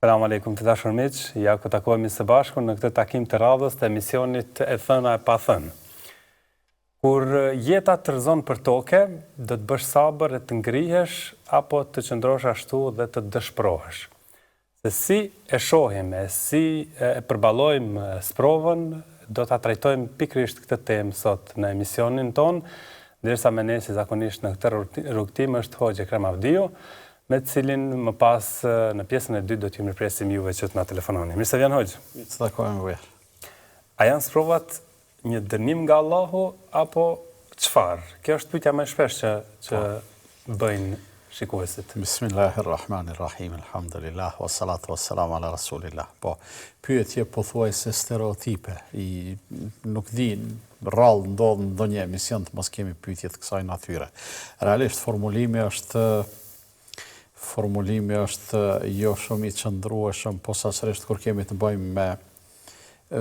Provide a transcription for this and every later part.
Selam aleikum të dashur miq, ja ku takohemi së bashku në këtë takim të radhës të emisionit E thëna e pa thënë. Kur jeta të rrëzon për toke, do të bësh sabër e të ngrihesh apo të qëndrosh ashtu dhe të dëshpërohesh. Se si e shohim e si e përballojmë sprovën, do ta trajtojmë pikërisht këtë temë sot në emisionin tonë, derisa me ne si zakonisht në këtë rrugëtim është Hoxhë Ekrem Avdiu, me të cilin më pas në pjesën e dytë do t'ju mirëpresim juve që të na telefononi. Mirë se vjen Hoxhë. Mirë se takohemi Bujar. A janë sprovat një dënim nga Allahu apo çfarë? Kjo është pyetja më e shpeshtë që që po. bëjnë shikuesit. Bismillahirrahmanirrahim. Alhamdulillah wassalatu wassalamu ala rasulillah. Po, pyetje pothuajse stereotipe. I nuk di rrallë ndodh në ndonjë emision të mos kemi pyetje të kësaj natyre. Realisht formulimi është formulimi është jo shumë i qëndrueshëm, posaçërisht kur kemi të bëjmë me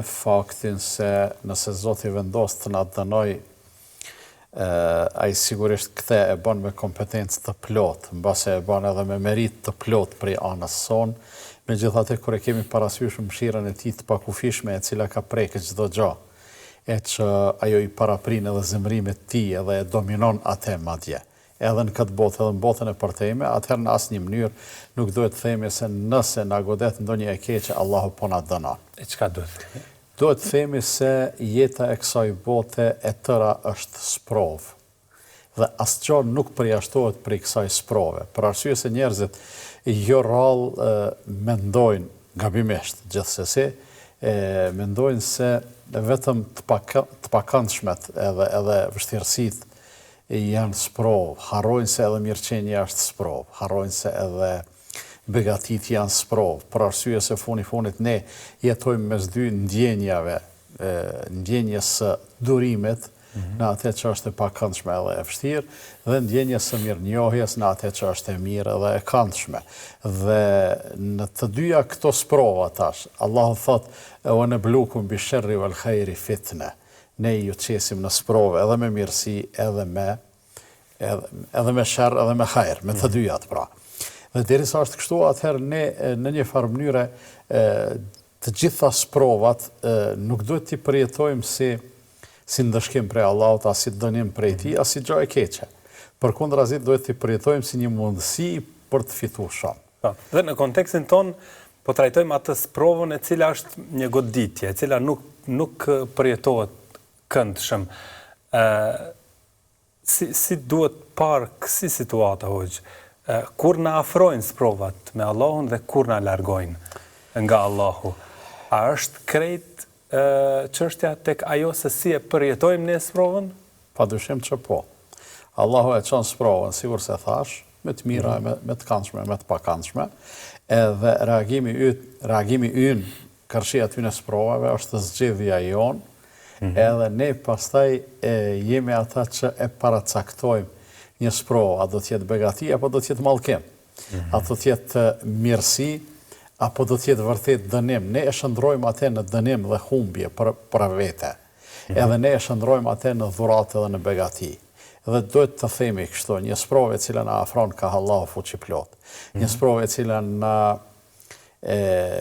faktin se nëse Zoti vendos të na dënojë, ai sigurisht këtë e bën me kompetencë të plotë, mbase e bën edhe me meritë të plotë prej anës sonë, megjithatë kur e kemi parasysh mëshirën e tij të pakufishme e cila ka prekë çdo gjë, e që ajo i paraprin edhe zemërimit të tij edhe e dominon atë madje, edhe në këtë botë edhe në botën e përtejme, atëherë në asnjë mënyrë nuk duhet të themi se nëse na godet ndonjë e keqe Allahu po na dënon. E çka duhet të themi? Duhet të themi se jeta e kësaj bote e tëra është sprovë. Dhe asgjë nuk përjashtohet prej kësaj sprove, për arsye se njerëzit jo rrallë mendojnë, gabimisht gjithsesi, mendojnë se vetëm të të pakëndshmet edhe edhe vështirësitë janë sprovë, harrojnë se edhe mirëqenia është sprovë, harrojnë se edhe begatitë janë sprovë, për arsye se funi funit ne jetojmë mes dy ndjenjave, ndjenjës së durimit në atë që është e pakëndshme edhe e vështirë dhe ndjenjës së mirënjohjes në atë që është e mirë edhe e këndshme. Dhe në të dyja këto sprova tash, Allahu thotë: "Wa nablukum bi sharri wal khairi fitne." Ne ju qesim në sprovë edhe me mirësi, edhe me edhe, edhe me sherr, edhe me hajr, me të mhm. dyjat pra. Dhe derisa është kështu, atëherë ne në një farë mënyre të gjitha sprovat nuk duhet t'i përjetojmë si si ndëshkim prej Allahut, as si dënim prej tij, as si gjë e keqe. Përkundrazi duhet t'i përjetojmë si një mundësi për të fituar shumë. Po. Dhe në kontekstin tonë po trajtojmë atë sprovën e cila është një goditje, e cila nuk nuk përjetohet këndshëm. Ë Si si duhet parë kësi situata hoxhë? Kur na afrojnë sprovat me Allahun dhe kur na largojnë nga Allahu? A është krejt çështja tek ajo se si e përjetojmë ne sprovën? Padyshim që po. Allahu e çon sprovën, sikurse thashë, me të mira, me, me të kandshme, me të pakandshme, edhe reagimi yt, reagimi ynë karshi atyne sprovave është zgjedhja jonë, mhm. edhe ne pastaj e, jemi ata që e paracaktojmë një sprovë, a do të jetë begati apo do të jetë mallkim, mm -hmm. a do të jetë mirësi apo do të jetë vërtet dënim. Ne e shndërrojmë atë në dënim dhe humbje për për vete. Mm -hmm. Edhe ne e shndërrojmë atë në dhuratë edhe në begati. Dhe duhet të themi kështu, një sprovë e cila na afron ka Allahu fuqiplotë. Mm -hmm. Një sprovë e cila na e,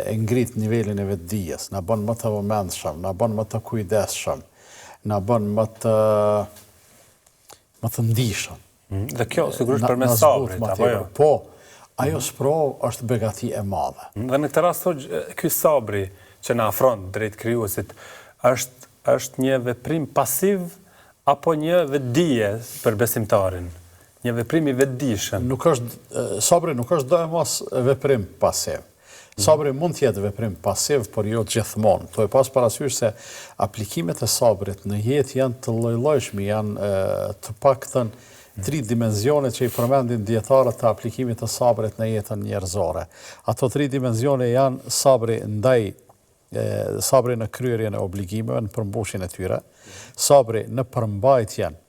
e ngrit nivelin e vetëdijes, na bën më të vëmendshëm, na bën më të kujdesshëm, na bën më të më të ndishëm. Mm, dhe kjo sigurisht përmes sabrit, apo jo? Po, ajo mm. sprovë është begati e madhe. Mm, dhe në këtë rast hoxhë, ky sabri që na afron drejt krijuesit është është një veprim pasiv apo një vetëdije për besimtarin? Një veprim i vetëdijshëm. Nuk është, sabri nuk është doemos veprim pasiv. Sabri mund të jetë veprim pasiv, por jo gjithmonë. Duhet pas parasysh se aplikimet e sabrit në jetë janë të llojllojshme, janë të paktën tri dimensione që i përmendin dijetarët të aplikimit të sabrit në jetën njerëzore. Ato tri dimensione janë sabri ndaj sabri në kryerjen e obligimeve, në përmbushjen e tyre, sabri në përmbajtjen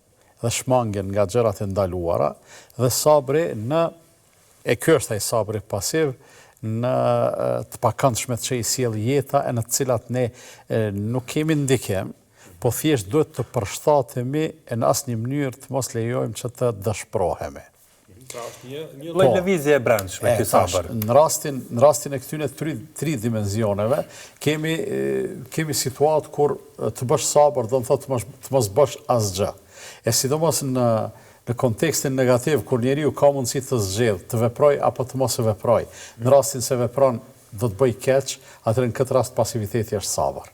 dhe shmangien nga gjërat e ndaluara dhe sabri në e ky është ai sabri pasiv në të pakëndshmet që i sjell jeta e në të cilat ne nuk kemi ndikim, po thjesht duhet të përshtatemi e në asnjë mënyrë të mos lejojmë që të dëshpërohemi. Pra është një një lloj po, lëvizje e brendshme ky sabër. Në rastin në rastin e këtyre tri, tri dimensioneve kemi kemi situatë kur të bësh sabër do të thotë të mos të mos bësh asgjë. E sidomos në në kontekstin negativ kur njeriu ka mundësi të zgjedhë, të veprojë apo të mos veprojë. Në rastin se vepron do të bëjë keq, atëherë në këtë rast pasiviteti është sabër.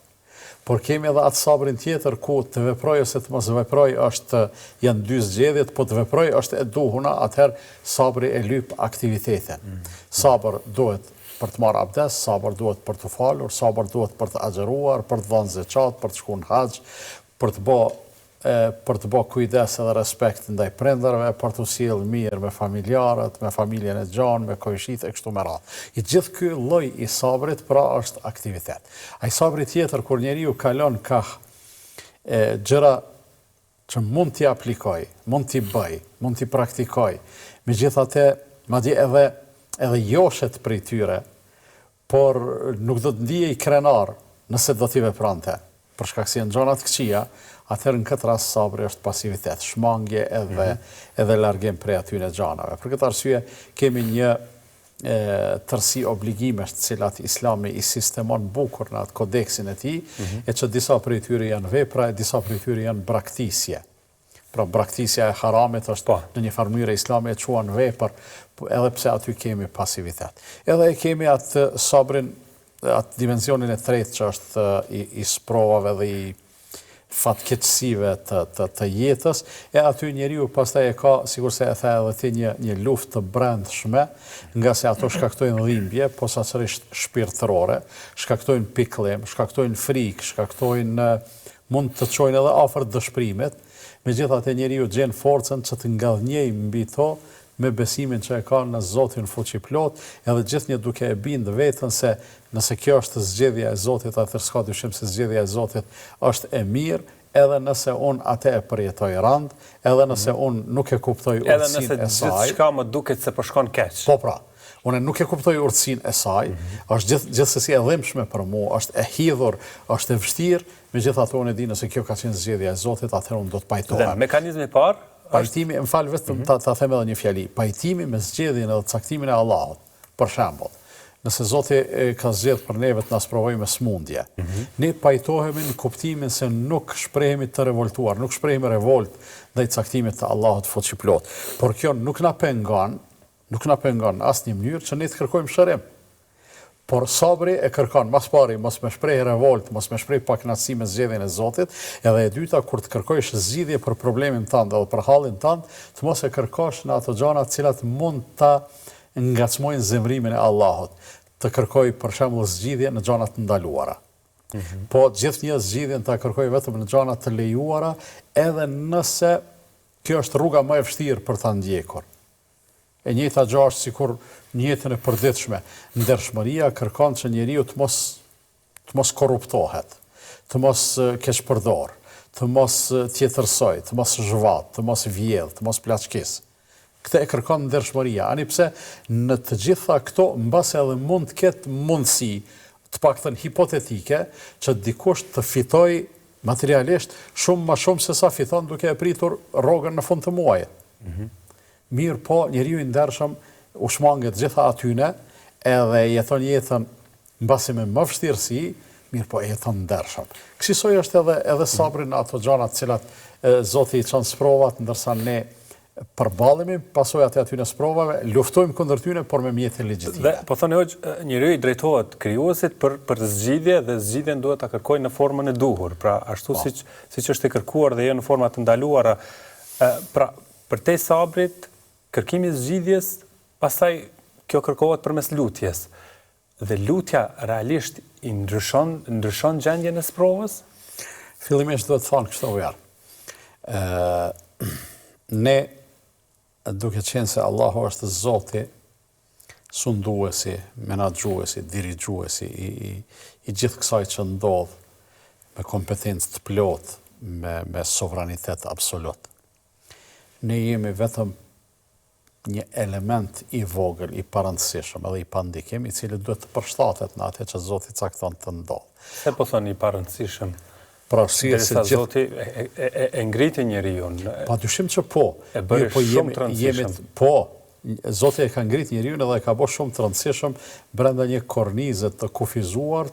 Por kemi edhe atë sabrin tjetër ku të veproj ose të mos veproj është janë dy zgjedhjet, po të veproj është e duhuna, atëherë sabri e lyp aktivitetin. Mm. Sabër duhet për të marrë abdes, sabër duhet për t'u falur, sabër duhet për të agjëruar, për të dhënë zeqat, për të shku në haxh, për të bë për të bo kujdes edhe respekt ndaj prindërve, për t'u sjellë mirë me familjarët, me familjen e gjanë, me kojshitë e kështu me radhë. I gjithë ky lloj i sabrit pra është aktivitet. Ai sabri tjetër kur njeriu kalon kah e, gjëra që mund t'i aplikojë, mund t'i bëjë, mund t'i praktikojë, megjithatë, madje edhe edhe joshet prej tyre, Por nuk do të ndihej krenar nëse do t'i vepronte, për shkak se janë gjëra të këqija, atëherë në këtë rast sabri është pasivitet, shmangie edhe edhe largim prej atyre gjanave. Për këtë arsye kemi një e, tërësi obligimesh të cilat Islami i sistemon bukur në atë kodeksin e tij, mm -hmm. e që disa prej tyre janë vepra e disa prej tyre janë braktisje. Pra braktisja e haramit është po. në një farë mënyre Islami e quan vepër, edhe pse aty kemi pasivitet. Edhe e kemi atë sabrin, atë dimensionin e tretë që është i, i sprovave dhe i fatkeqësive të, të, të jetës, e aty njeriu pastaj e ka, sikurse e the edhe ti, një, një luftë të brendshme, ngase ato shkaktojnë dhimbje, posaçërisht shpirtërore, shkaktojnë pikëllim, shkaktojnë frikë, shkaktojnë mund të çojnë edhe afër dëshpërimit, megjithatë njeriu gjen forcën që të ngadhnjejë mbi to me besimin që e ka në Zotin Fuqiplotë, edhe gjithnjë duke e bindë veten se nëse kjo është zgjedhja e Zotit, atëherë s'ka dyshim se zgjedhja e Zotit është e mirë, edhe nëse unë atë e përjetoj randë, edhe nëse unë nuk e kuptoj urtësinë e saj. Edhe nëse gjithçka më duket se po shkon keq. Po pra. Unë nuk e kuptoj urtësinë e saj, është gjith, gjithsesi e dhimbshme për mua, është e hidhur, është e vështirë, megjithatë unë e di nëse kjo ka qenë zgjedhja e Zotit, atëherë unë do të pajtohem. Dhe mekanizmi i parë Pajtimi, më fal vetëm ta ta them edhe një fjali, pajtimi me zgjedhjen edhe caktimin e Allahut. Për shembull, nëse Zoti ka zgjedh për neve të na sprovojë me sëmundje, ne pajtohemi në kuptimin se nuk shprehemi të revoltuar, nuk shprehim revoltë ndaj caktimit të Allahut Fuqiplotë. Por kjo nuk na pengon Nuk na pengon në asnjë mënyrë që ne të kërkojmë shërim. Por sabri e kërkon, ma s'pari, mos me shpreh revoltë, mos me shpreh pakënaqësi me zgjedhjen e Zotit, edhe e dyta, kur të kërkojsh zgjidhje për problemin tënd edhe për hallin tënd, të mos e kërkosh në ato gjana të cilat mund ta ngacmojnë zemërimin e Allahut. Të kërkojë, për shembull, zgjidhje në gjana të ndaluara. Po gjithnjë zgjidhjen ta kërkojë vetëm në gjana të lejuara, edhe nëse kjo është rruga më e vështirë për ta ndjekur. E njëjta gjë është sikur në jetën e përditshme, ndershmëria kërkon që njeriu të mos të mos korruptohet, të mos keqpërdorë, të mos tjetërsojë, të mos zhvatë, të mos vjedhë, të mos plaçkisë. Këtë e kërkon ndershmëria, ani pse në të gjitha këto mbase edhe mund të ketë mundësi, të paktën hipotetike, që dikush të fitojë materialisht shumë më shumë se sa fiton duke e pritur rrogën në fund të muajit. Mirëpo, njeriu i ndershëm u shmanget gjitha atyne edhe jeton jetën mbase me më vështirësi, mirëpo e jeton ndershëm. Kësisoj është edhe edhe sabri në ato gjana të cilat Zoti i çon sprovat, ndërsa ne përballemi me pasojat e atyne sprovave, luftojmë kundër tyne, por me mjete legjitime. Dhe po thoni hoxhë, njeriu i drejtohet krijuesit për për zgjidhje dhe zgjidhjen duhet ta kërkojë në formën e duhur, pra ashtu po. siç siç është e kërkuar dhe jo në forma të ndaluara. Pra, përtej sabrit, kërkimi i zgjidhjes, pastaj kjo kërkohet përmes lutjes. Dhe lutja realisht i ndryshon, ndryshon gjendjen e sprovës? Fillimisht duhet thënë kështu Bujar. Ë ne duke qenë se Allahu është Zoti, sunduesi, menaxhuesi, dirigjuesi i, i, i gjithë kësaj që ndodh me kompetencë të plotë, me, me sovranitet absolut. Ne jemi vetëm një element i vogël, i parëndësishëm edhe i pandikim, i cili duhet të përshtatet në atë që Zoti cakton të ndodhë. Pse po thoni i parëndësishëm? Për arsye se gjithë Zoti e, e, e, e ngriti njeriun. Pa dyshim që po. E bëri po shumë të rëndësishëm. Po. Zoti e ka ngrit njeriun edhe e ka bo shumë të rëndësishëm brenda një kornize të kufizuar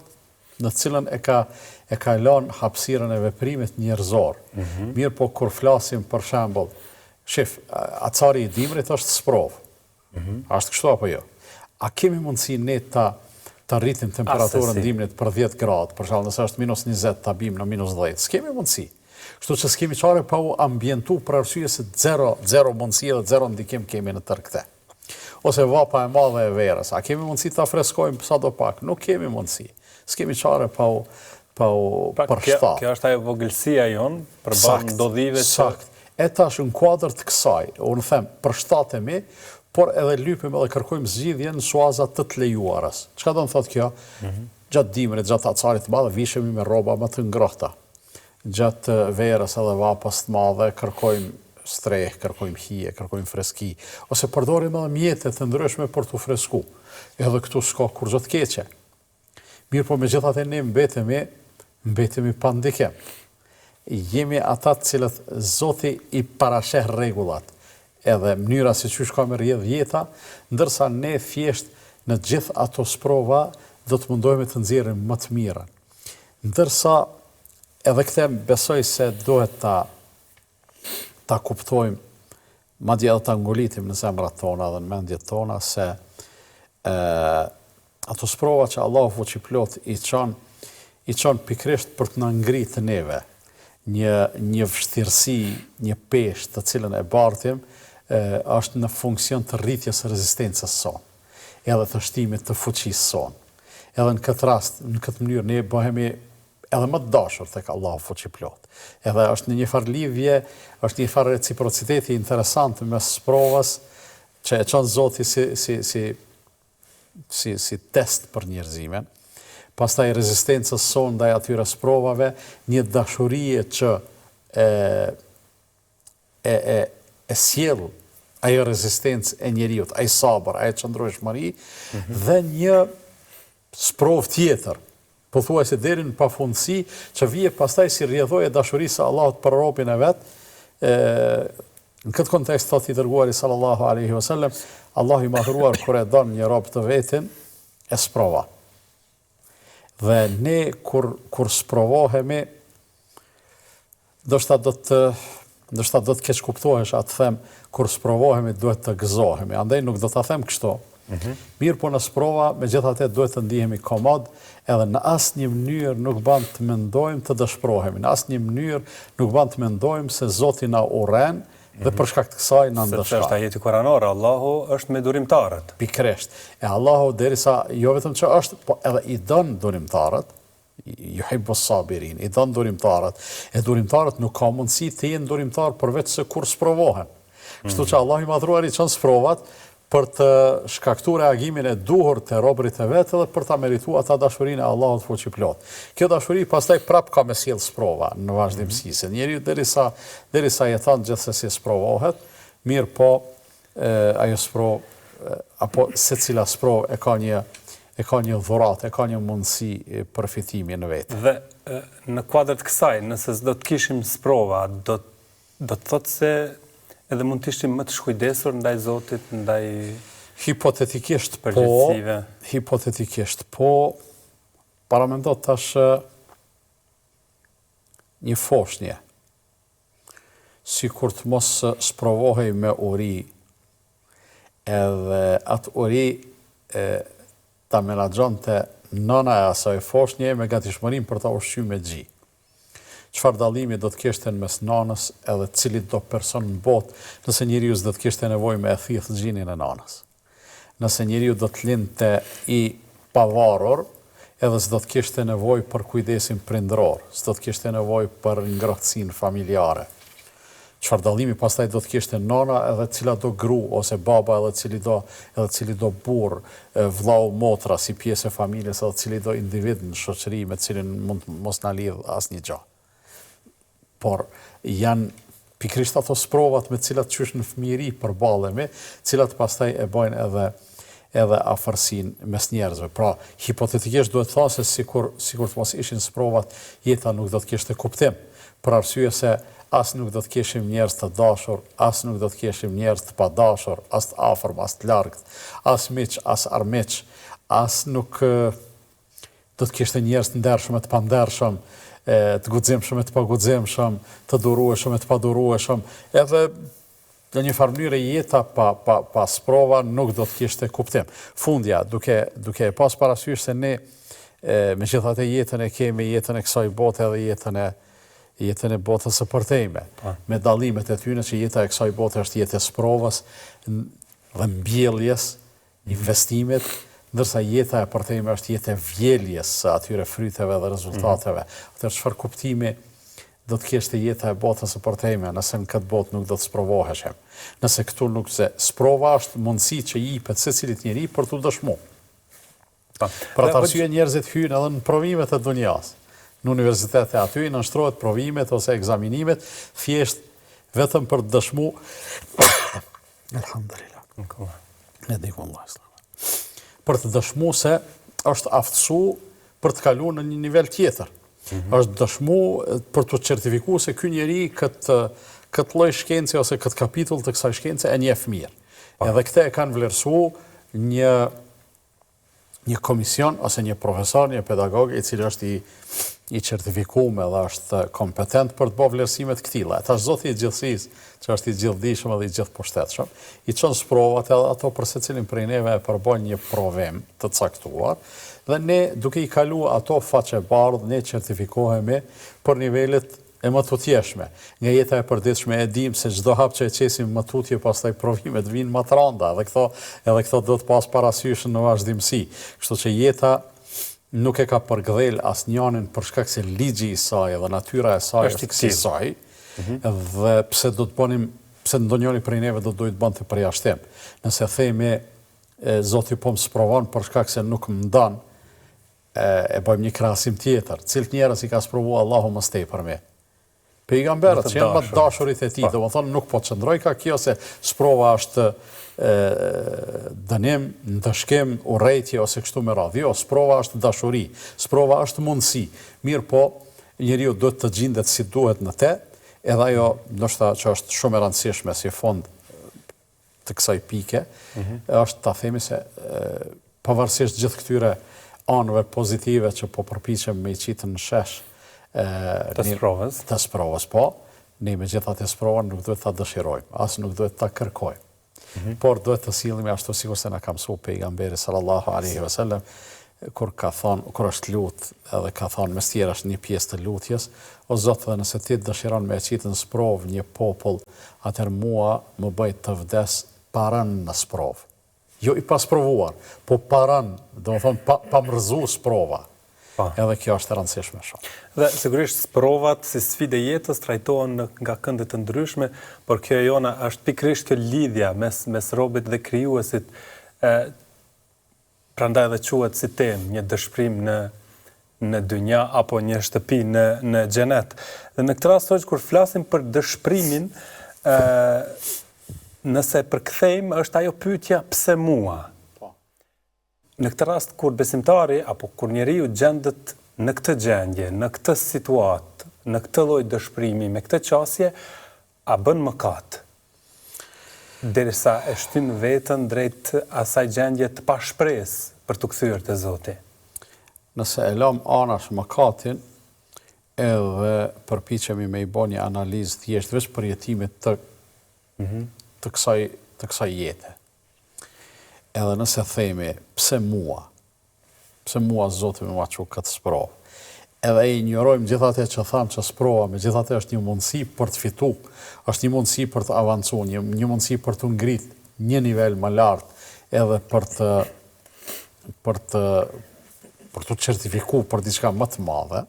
në të cilën e ka e ka lënë hapësirën e veprimit njerëzor. Mm -hmm. Mirëpo kur flasim për shembull, shif, acari i dimrit është sprovë. Mm -hmm. A është kështu apo jo? A kemi mundësi ne ta ta rritim temperaturën dimrit për 10 gradë, për shembull, nëse është minus 20, ta bim në minus 10. S'kemi mundësi. Kështu që s'kemi çare pa u ambientu për arsye se zero, zero mundësi dhe zero ndikim kemi në tërë këtë. Ose vapa e madhe e verës, a kemi mundësi ta freskojmë sado pak? Nuk kemi mundësi. S'kemi çare pa u pa u pra, përshtat. Kjo, kjo është ajo vogëlsia jonë përballë ndodhive që Sakt. E tash në kuadër të kësaj, unë them përshtatemi, por edhe lypim edhe kërkojmë zgjidhje në suaza të të lejuarës. Çka do të thotë kjo? Mm -hmm. Gjatë dimrit, gjatë acarit të madh, vishemi me rroba më të ngrohta. Gjatë verës edhe vapës të madhe kërkojmë strehë, kërkojmë hije, kërkojmë freski, ose përdorim edhe mjete të ndryshme për t'u fresku. Edhe këtu s'ka kurrgjë të keqe. Mirëpo megjithatë ne mbetemi, mbetemi pa ndikim. Jemi ata të cilët Zoti i parasheh rregullat, edhe mënyra se qysh ka me rrjedh jeta, ndërsa ne thjesht në gjithë ato sprova do të mundohemi të nxjerrim më të mirën. Ndërsa edhe këtë besoj se duhet ta ta kuptojmë, madje edhe ta ngulitim në zemrat tona dhe në mendjet tona se ë ato sprova që Allahu fuqiplotë i çon i çon pikërisht për të na ngritë neve një një vështirësi, një peshë të cilën e bartim, e, është në funksion të rritjes së rezistencës sonë, edhe të shtimit të fuqisë sonë. Edhe në këtë rast, në këtë mënyrë ne bëhemi edhe më të dashur tek Allahu Fuqiplotë. Edhe është në një farë lidhje, është një farë reciprociteti interesant mes sprovës që e çon Zoti si si si si si test për njerëzimin. Pastaj rezistencës sonë ndaj atyre sprovave, një dashurie që e e e e sjell ajo rezistencë e njeriut, ai sabër, ajo qëndrueshmëri mm -hmm. dhe një sprovë tjetër, pothuajse deri në pafundësi, që vije pastaj si rrjedhojë e dashurisë së Allahut për robin e vet, e, në këtë kontekst thotë i dërguari sallallahu alaihi wasallam, Allahu i madhëruar kur e don një rob të vetin, e sprovon. Dhe ne kur kur sprovohemi, Ndoshta do të ndoshta do të keqkuptohesha të them kur sprovohemi duhet të gëzohemi. Andaj nuk do ta them kështu. Mm -hmm. Mirëpo në sprova, megjithatë duhet të ndihemi komod, edhe në asnjë mënyrë nuk ban të mendojmë të dëshpërohemi, në asnjë mënyrë nuk ban të mendojmë se Zoti na urren dhe mhm. për shkak të kësaj na ndëshkon. Sepse është ajeti kuranor, Allahu është me durimtarët. Pikërisht. E Allahu derisa jo vetëm që është, po edhe i don durimtarët, Juhibbu sabirin, i don durimtarët. E durimtarët nuk ka mundësi të jenë durimtarë përveç se kur sprovohen. Kështu që Allahu i Madhëruar i çon sprovat për të shkaktuar reagimin e duhur te robërit e vet edhe për ta merituar ata dashurinë e Allahut fuqiplotë. Kjo dashuri pastaj prap ka me sjell sprova në vazhdimësi, se njeriu derisa derisa jeton gjithsesi sprovohet, mirëpo ajo sprovë apo secila sprovë e ka një e ka një dhuratë, e ka një mundësi përfitimi në vete. Dhe në kuadër të kësaj, nëse s'do të kishim sprova, do do të thotë se edhe mund të ishim më të shkujdesur ndaj Zotit, ndaj hipotetikisht po, hipotetikisht po, paramendo tash një foshnje Sikur të mos sprovohej me uri edhe atë uri e ta menaxhonte nëna e asaj foshnjeje me gatishmërinë për ta ushqy me gji. Çfarë dallimi do të kishte në mes nanës edhe cilitdo person në botë nëse njeriu s'do të kishte nevojë me e thithë gjinin e nanës? Nëse njeriu do të lindte i pavarur, edhe s'do të kishte nevojë për kujdesin prindëror, s'do të kishte nevojë për ngrohtësinë familjare. Çfarë dallimi pastaj do të kishte nëna edhe cilado gru ose baba edhe cilido edhe cilido burrë, vllau motra si pjesë e familjes edhe cilido individ në shoqëri me të cilin mund të mos na lidhë asnjë gjë. Por janë pikërisht ato sprovat me të cilat qysh në fëmijëri përballemi, të cilat pastaj e bëjnë edhe edhe afërsinë mes njerëzve. Pra, hipotetikisht duhet thënë se sikur sikur të mos ishin sprovat, jeta nuk do të kishte kuptim. Për arsye se As nuk do të kishim njerëz të dashur, as nuk do të kishim njerëz të padashur, as të afërm, as të largët, as miq, as armiq, as nuk do të kishte njerëz të ndershëm e të pandershëm, të guximshëm e të paguximshëm, të durueshëm e të padurueshëm, edhe në një farë mënyre jeta pa, pa, pa sprova nuk do të kishte kuptim. Fundja, duke, duke e pas parasysh se ne, megjithatë jetën e kemi, jetën e kësaj bote edhe jetën e, jetën e botës së përtejme, po. me dallimet e tyne që jeta e kësaj bote është jetë e sprovës dhe mbjelljes, investimit, ndërsa jeta e përtejme është jetë e vjeljes së atyre fryteve dhe rezultateve. Mm -hmm. Atëherë çfarë kuptimi do të kishte jeta e botës së përtejme, nëse në këtë botë nuk do të sprovoheshim. Nëse këtu nuk se sprova është mundësi që i jepet secilit njeri për t'u dëshmu. Po. Për atë arsye njerëzit hyjnë edhe në provimet e dunjas. Në universitet e aty i nënshtrohet provimet ose ekzaminimet, thjesht vetëm për të dëshmu Elhamdulillah. E di ku Allah. Për të dëshmu se është aftësu për të kalu në një nivel tjetër. Mm -hmm. Është dëshmu për t'u certifiku se ky njeri këtë këtë lloj shkence ose këtë kapitull të kësaj shkence e njeh mirë. Po. Edhe këtë e kanë vlerësu një një komision ose një profesor, një pedagog i cili është i i certifikum edhe është kompetent për të bërë vlerësime të këtilla. E tash Zoti i gjithësisë, që është i gjithëdijshëm edhe i gjithëpushtetshëm, i çon sprovat edhe ato për secilin prej neve e përbëjnë një provim të caktuar dhe ne duke i kalu ato faqebardhë ne certifikohemi për nivelet e mëtutjeshme. Nga jeta e përditshme e dimë se çdo hap që e qesim më tutje pastaj provimet vijnë më të randa edhe këto edhe këto duhet pas parasysh në vazhdimësi. Kështu që jeta nuk e ka përkëdhel asnjanin për shkak se ligji i saj dhe natyra e saj është kësisoj mhm. dhe pse do të bënim pse ndonjëri prej neve do të duhej të bënte përjashtim. Nëse themi e, Zoti po më sprovon për shkak se nuk më don, e bëjmë një krahasim tjetër, cilët njerëz i ka sprovu Allahu më së tepërmi? Pejgamberët, që janë më të dashurit e tij, po. domethënë nuk po qëndrojka kjo se sprova është e, dënim, ndëshkim, urrejtje ose kështu me radhë. Jo, sprova është dashuri, sprova është mundësi. Mirëpo, njeriu duhet të gjindet si duhet në te, edhe ajo ndoshta që është shumë e rëndësishme si fund të kësaj pike, mhm. është ta themi se pavarësisht gjithë këtyre anëve pozitive që po përpiqem me i qitë në shesh të sprovës, të sprovës, po, ne megjithatë sprovën nuk duhet ta dëshirojmë, as nuk duhet ta kërkojmë. Mm -hmm. Por duhet të sillemi ashtu sikurse na ka mësuar pejgamberi sallallahu alaihi wasallam kur ka thonë, kur është lut edhe ka thonë mes tjerash një pjesë të lutjes, o Zot dhe nëse ti dëshiron me e qitë në sprovë një popull, atëherë mua më bëj të vdes pa rënë në sprovë. Jo i pasprovuar, po pa rënë, domethënë pa, pa më rrëzu sprova. Po. Edhe kjo është e rëndësishme shumë. Dhe sigurisht sprovat si sfidë e jetës trajtohen në, nga kënde të ndryshme, por kjo e jona është pikërisht kjo lidhja mes mes robit dhe krijuesit, e Prandaj edhe quhet si temë një dëshpërim në në dynja apo një shtëpi në në xhenet. Dhe në këtë rast hoxhë kur flasim për dëshpërimin, ë nëse e përkthejmë është ajo pyetja pse mua? Po. Në këtë rast kur besimtari apo kur njeriu gjendet në këtë gjendje, në këtë situatë, në këtë lloj dëshpërimi, me këtë qasje, A bën mëkat derisa e shtyn veten drejt asaj gjendje të pashpresë për t'u kthyer te Zoti? Nëse e lamë anash mëkatin edhe përpiqemi me i bo një analizë thjesht veç përjetimit të të kësaj të kësaj jete. Edhe nëse themi pse mua, Pse mua Zoti me ma çu këtë sprovë? Edhe e injorojmë gjithë atë që thamë që sprova megjithatë është një mundësi për të fitu, është një mundësi për të avancu, një, një mundësi për t'u ngrit një nivel më lart, edhe për të për të për t'u certifiku për diçka më të madhe,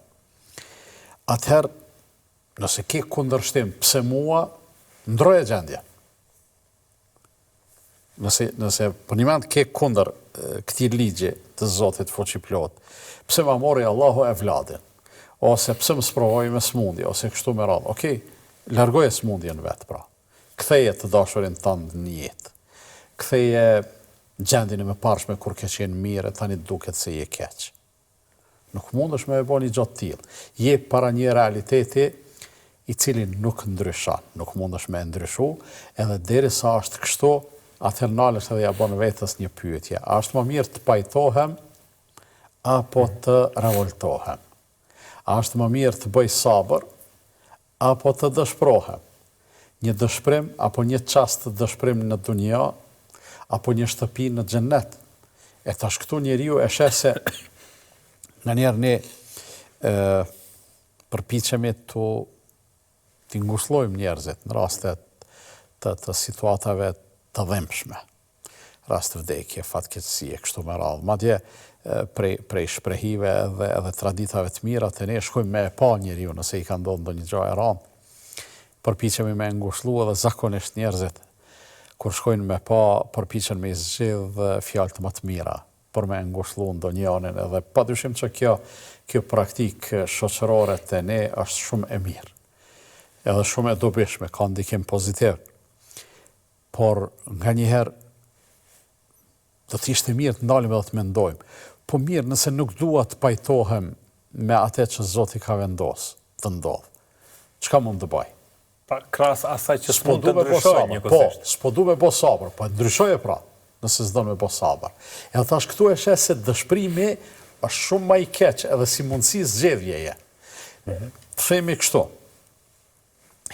atëherë nëse ke kundërshtim pse mua, ndroje gjendjen. Nëse, nëse përnjëmend ke kundër këtij ligji të Zotit fuqiplotë, pse ma mori Allahu evladin, ose pse më sprovoi me smundje, ose kështu me radhë, okej, largoje smundjen vetë, pra. Ktheje të dashurin tënd në jetë. Ktheje gjendjen e mëparshme kur ke qenë mirë e tani duket se je keq. Nuk mundesh me e bo një gjo të tillë. Je para një realiteti i cili nuk ndryshon, nuk mundesh me e ndryshu, edhe derisa është kështu, atëherë nalesh edhe ia bën vetes një pyetje, a është më mirë të pajtohem apo të revoltohem? A është më mirë të bëj sabër apo të dëshprohem? Një dëshprim apo një çast dëshprim në dunja apo një shtëpi në xhennet? E tash këtu njeriu e sheh se nganjëherë ne ë përpiqemi të t'i ngushllojmë njerëzit në raste të, të situatave të dhimbshme. Rast vdekje, fatkeqësie, kështu me radhë. Madje, prej, prej shprehive edhe, edhe traditave të mira te ne shkojmë me e pa njeriun nëse i ka ndodhë ndonjë gjë e randë. Përpiqemi me e ngushllu edhe zakonisht njerëzit kur shkojnë me pa, përpiqen me i zgjidh fjalët më të mira për me e ngushllu ndonjënin edhe padyshim që kjo kjo praktikë shoqërore te ne është shumë e mirë edhe shumë e dobishme, ka ndikim pozitiv. Por nganjëherë do të ishte mirë të ndalim edhe të mendojmë. Po mirë, nëse nuk dua të pajtohem me atë që Zoti ka vendos të ndodhë, çka mund të bëj? Pra, krahas asaj që s'mund të ndryshoj njëkohësisht. Po, s'po du me bo sabër, po ndryshoje pra, nëse s'don me bo sabër. Edhe tash këtu e sheh se dëshprimi është shumë ma i keq edhe si mundësi zgjedhjeje. Mhm. Të themi kështu,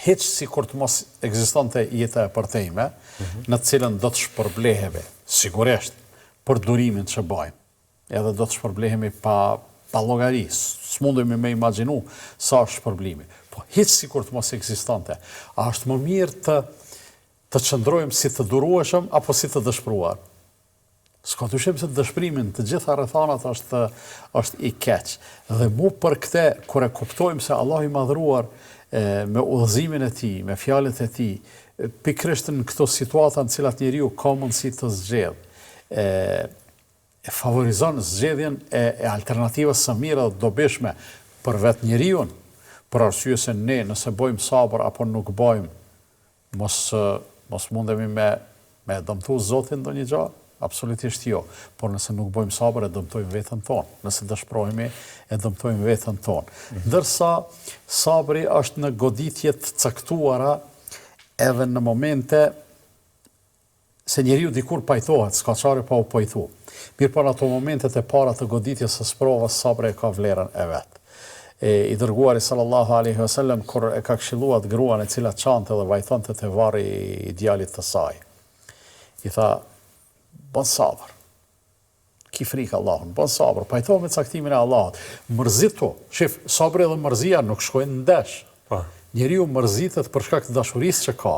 hiç sikur të mos ekzistonte jeta e përtejme, mhm. në të cilën do të shpërblehemi, sigurisht, për durimin që bajmë. Edhe do të shpërblehemi pa pa llogari, s'mundemi me imagjinu sa është shpërblimi. Po hiç sikur të mos ekzistonte, a është më mirë të të qëndrojmë si të durueshëm apo si të dëshpëruar? S'ka dyshim se dëshpërimi në të gjitha rrethanat është është i keq. Dhe mu për këtë kur e kuptojmë se Allahu i Madhëruar me udhëzimin e tij, me fjalët e tij, pikërisht në këto situata në të cilat njeriu ka mundësi të zgjedhë, e e favorizon zgjedhjen e e alternativës së mirë dhe të dobishme për vetë njeriun, për arsye se ne nëse bojmë sabër apo nuk bojmë, mos mos mundemi me me e dëmtu Zotin ndonjë gjë? Absolutisht jo. Por nëse nuk bojmë sabër e dëmtojmë veten tonë. Nëse dëshpërohemi e dëmtojmë veten tonë. Ndërsa sabri është në goditje të caktuara edhe në momente Se njeriu dikur pajtohet, s'ka çare pa u pajtu. Mirëpo në ato momentet e para të goditjes së sprovës sabri e ka vlerën e vet. E, i dërguari sallallahu alejhi ve sellem kur e ka këshillu atë gruan e cila qante dhe vajtonte te varri i djalit të saj, i tha, Bën sabër. Ki frikë Allahun, bën sabër, pajtohu me caktimin e Allahut. Mërzitu, shif, sabri dhe mërzia nuk shkojnë ndesh. Po. Njeriu mërzitet për shkak të dashurisë që ka.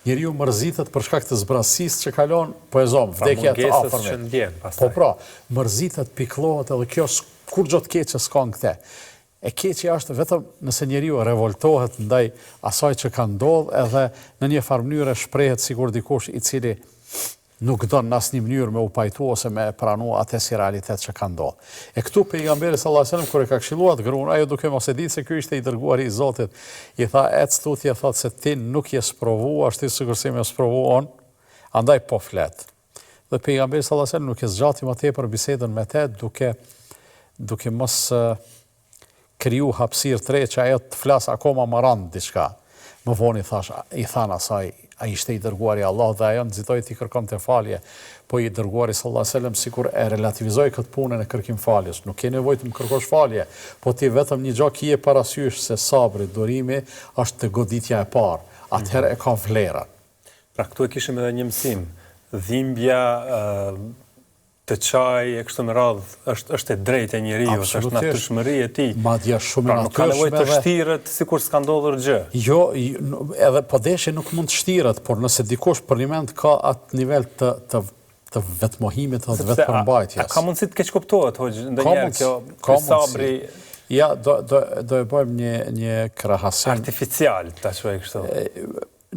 Njeriu mërzitet për shkak të zbrazësisë që kalon, po e zomë, pra, vdekja e të afërmit. Ndjen, po pra, mërzitet, pikëllohet edhe kjo kurgjo të keqe s'ka në këte. E keqja është vetëm nëse njeriu revoltohet ndaj asaj që ka ndodhë edhe në një farë mënyre shprehet sikur dikush i cili nuk don në asnjë mënyrë me u pajtu ose me e pranu atë si realitet që ka ndodhë. E këtu pejgamberi sallallahu alajhi wasallam kur e ka këshillu atë gruan, ajo duke mos e ditë se ky ishte i dërguari i Zotit, i tha ec tutje thotë se ti nuk je sprovu ashtu sikurse jam sprovu unë, andaj po flet. Dhe pejgamberi sallallahu alajhi wasallam nuk e zgjati më tepër bisedën me te duke duke mos kriju hapësirë të re që ajo të flasë akoma më rëndë diçka. Më vonë i thash, i thanë asaj, ai ishte i dërguari i Allahut dhe ajo nxitoi t'i kërkonte falje, po i dërguari sallallahu alejhi ve sellem sikur e relativizoi këtë punën e kërkim faljes, nuk ke nevojë të më kërkosh falje, po ti vetëm një gjë kije parasysh se sabri, durimi, është te goditja e parë, atëherë e ka vlerën. Pra këtu e kishim edhe një mësim, dhimbja të qaj e kështu me radhë është është e drejtë e njeriut, është natyrshmëri e tij. Madje është shumë e pra, nuk ka nevojë të shtiret sikur s'ka ndodhur gjë. Jo, edhe po deshe nuk mund të shtiret, por nëse dikush përnjëmend ka atë nivel të të të vetmohimit dhe të vetëpërmbajtjes. A, a ka mundësi të keqkuptohet hoxhë ndonjëherë kjo ka sabri Ja, do do do e bëjmë një një krahasim artificial, ta quaj kështu.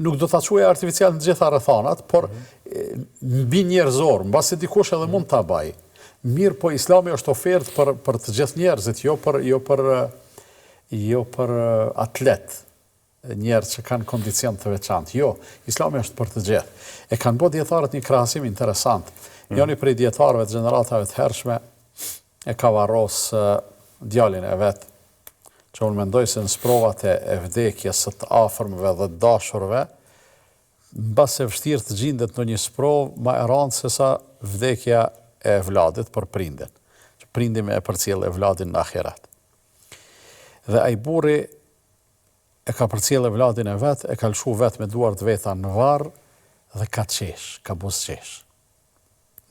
Nuk do ta quaja artificial në të gjitha rrethanat, por mbinjerëzor, mbase dikush edhe mund ta bajë. Mirëpo Islami është ofertë për për të gjithë njerëzit, jo për jo për jo për atletë, njerëz që kanë kondicion të veçantë. Jo, Islami është për të gjithë. E kanë bo dijetarët një krahasim interesant. Mm. Njëri prej dijetarëve të gjeneratave të hershme e ka varros djalin e vet. Që unë mendoj se në sprovat e, e vdekjes së të afërmve dhe të dashurve, mbase vështirë të gjindet ndonjë sprovë ma e randë sesa vdekja e evladit për prindin, që prindi me e përcjell evladin në ahiret. Dhe ai burri e ka përcjell evladin e vet, e ka lëshu vet me duart veta në varr dhe ka qesh, ka buzëqesh.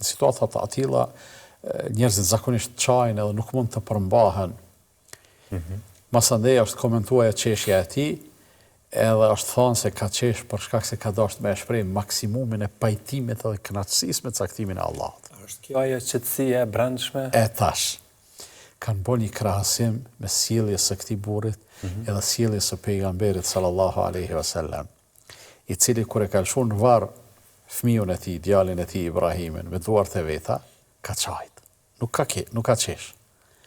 Në situata të atilla, njerëzit zakonisht qajnë edhe nuk mund të përmbahen. Mm -hmm. Masandej është komentu ajo qeshja e tij, edhe është thonë se ka qesh për shkak se ka dashtë me e shpreh maksimumin e pajtimit edhe kënaqësisë me caktimin e Allahut. A është kjo ajo qetësia e brendshme? E tash, kanë bo një krahasim mes sjelljes së këtij burrit mm -hmm. edhe sjelljes së pejgamberit sallallahu alaihi wasallam. i cili kur e ka lëshu në varr fëmijën e tij, djalin e tij Ibrahimin, me duart e veta, ka qajt. Nuk ka ke, nuk ka qesh.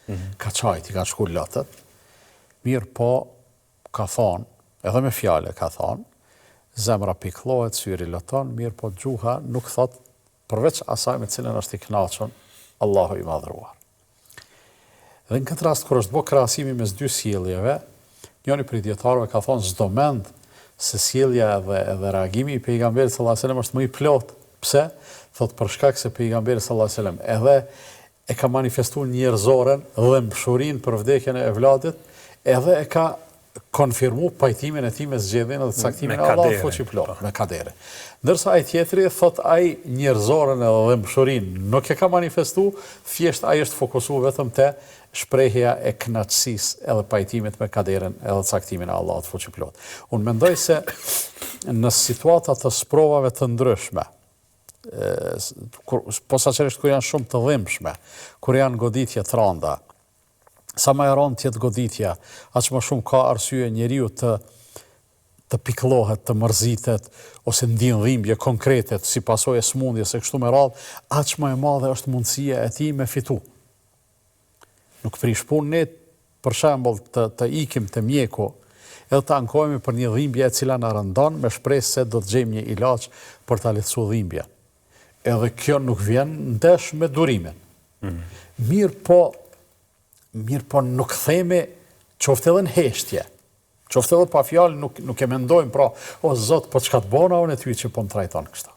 Mm -hmm. Ka qajt, i kanë shku lotët. Mirëpo, ka thonë, edhe me fjale ka thonë, zemra pikllohet, syri loton, mirëpo gjuha nuk thot përveç asaj me cilën është i kënaqur Allahu i madhëruar. Dhe në këtë rast kur është bo krahasimi mes dy sjelljeve, njëri prej dijetarëve ka thonë s'do mend se sjellja edhe edhe reagimi i pejgamberit sallallahu alajhi wasallam është më i plotë. Pse? Thotë për shkak se pejgamberi sallallahu alajhi wasallam edhe e ka manifestu njerëzoren dhe dhembshurinë për vdekjen e evladit, edhe e ka konfirmu pajtimin e tij me zgjedhjen dhe caktimin e Allahut fuqiplotë, po. me kaderin. Ndërsa ai tjetri thot ai njerëzoren edhe dhembshurinë nuk e ka manifestu, thjesht ai është fokusu vetëm te shprehja e kënaqësisë edhe pajtimit me kaderin edhe caktimin e Allahut fuqiplotë. Unë mendoj se në situata të sprovave të ndryshme, posaçërisht kur janë shumë të dhimbshme, kur janë goditje të randa, Sa më e rëndë të jetë goditja, aq më shumë ka arsye njeriu të të pikëllohet, të mërzitet ose ndin dhimbje konkrete si pasojë e sëmundjes e kështu me radhë, aq më e madhe është mundësia e tij me fitu. Nuk prish punë ne për shembull të të ikim te mjeku edhe të ankohemi për një dhimbje e cila na rëndon me shpresë se do të gjejmë një ilaç për ta lehtësu dhimbjen. Edhe kjo nuk vjen ndesh me durimin. Mm. Mirëpo, mirëpo nuk themi qoftë edhe në heshtje, qoftë edhe pa fjalë nuk, nuk e mendojmë, pra, o Zot, po çka të bona unë ty që po më trajton kështu.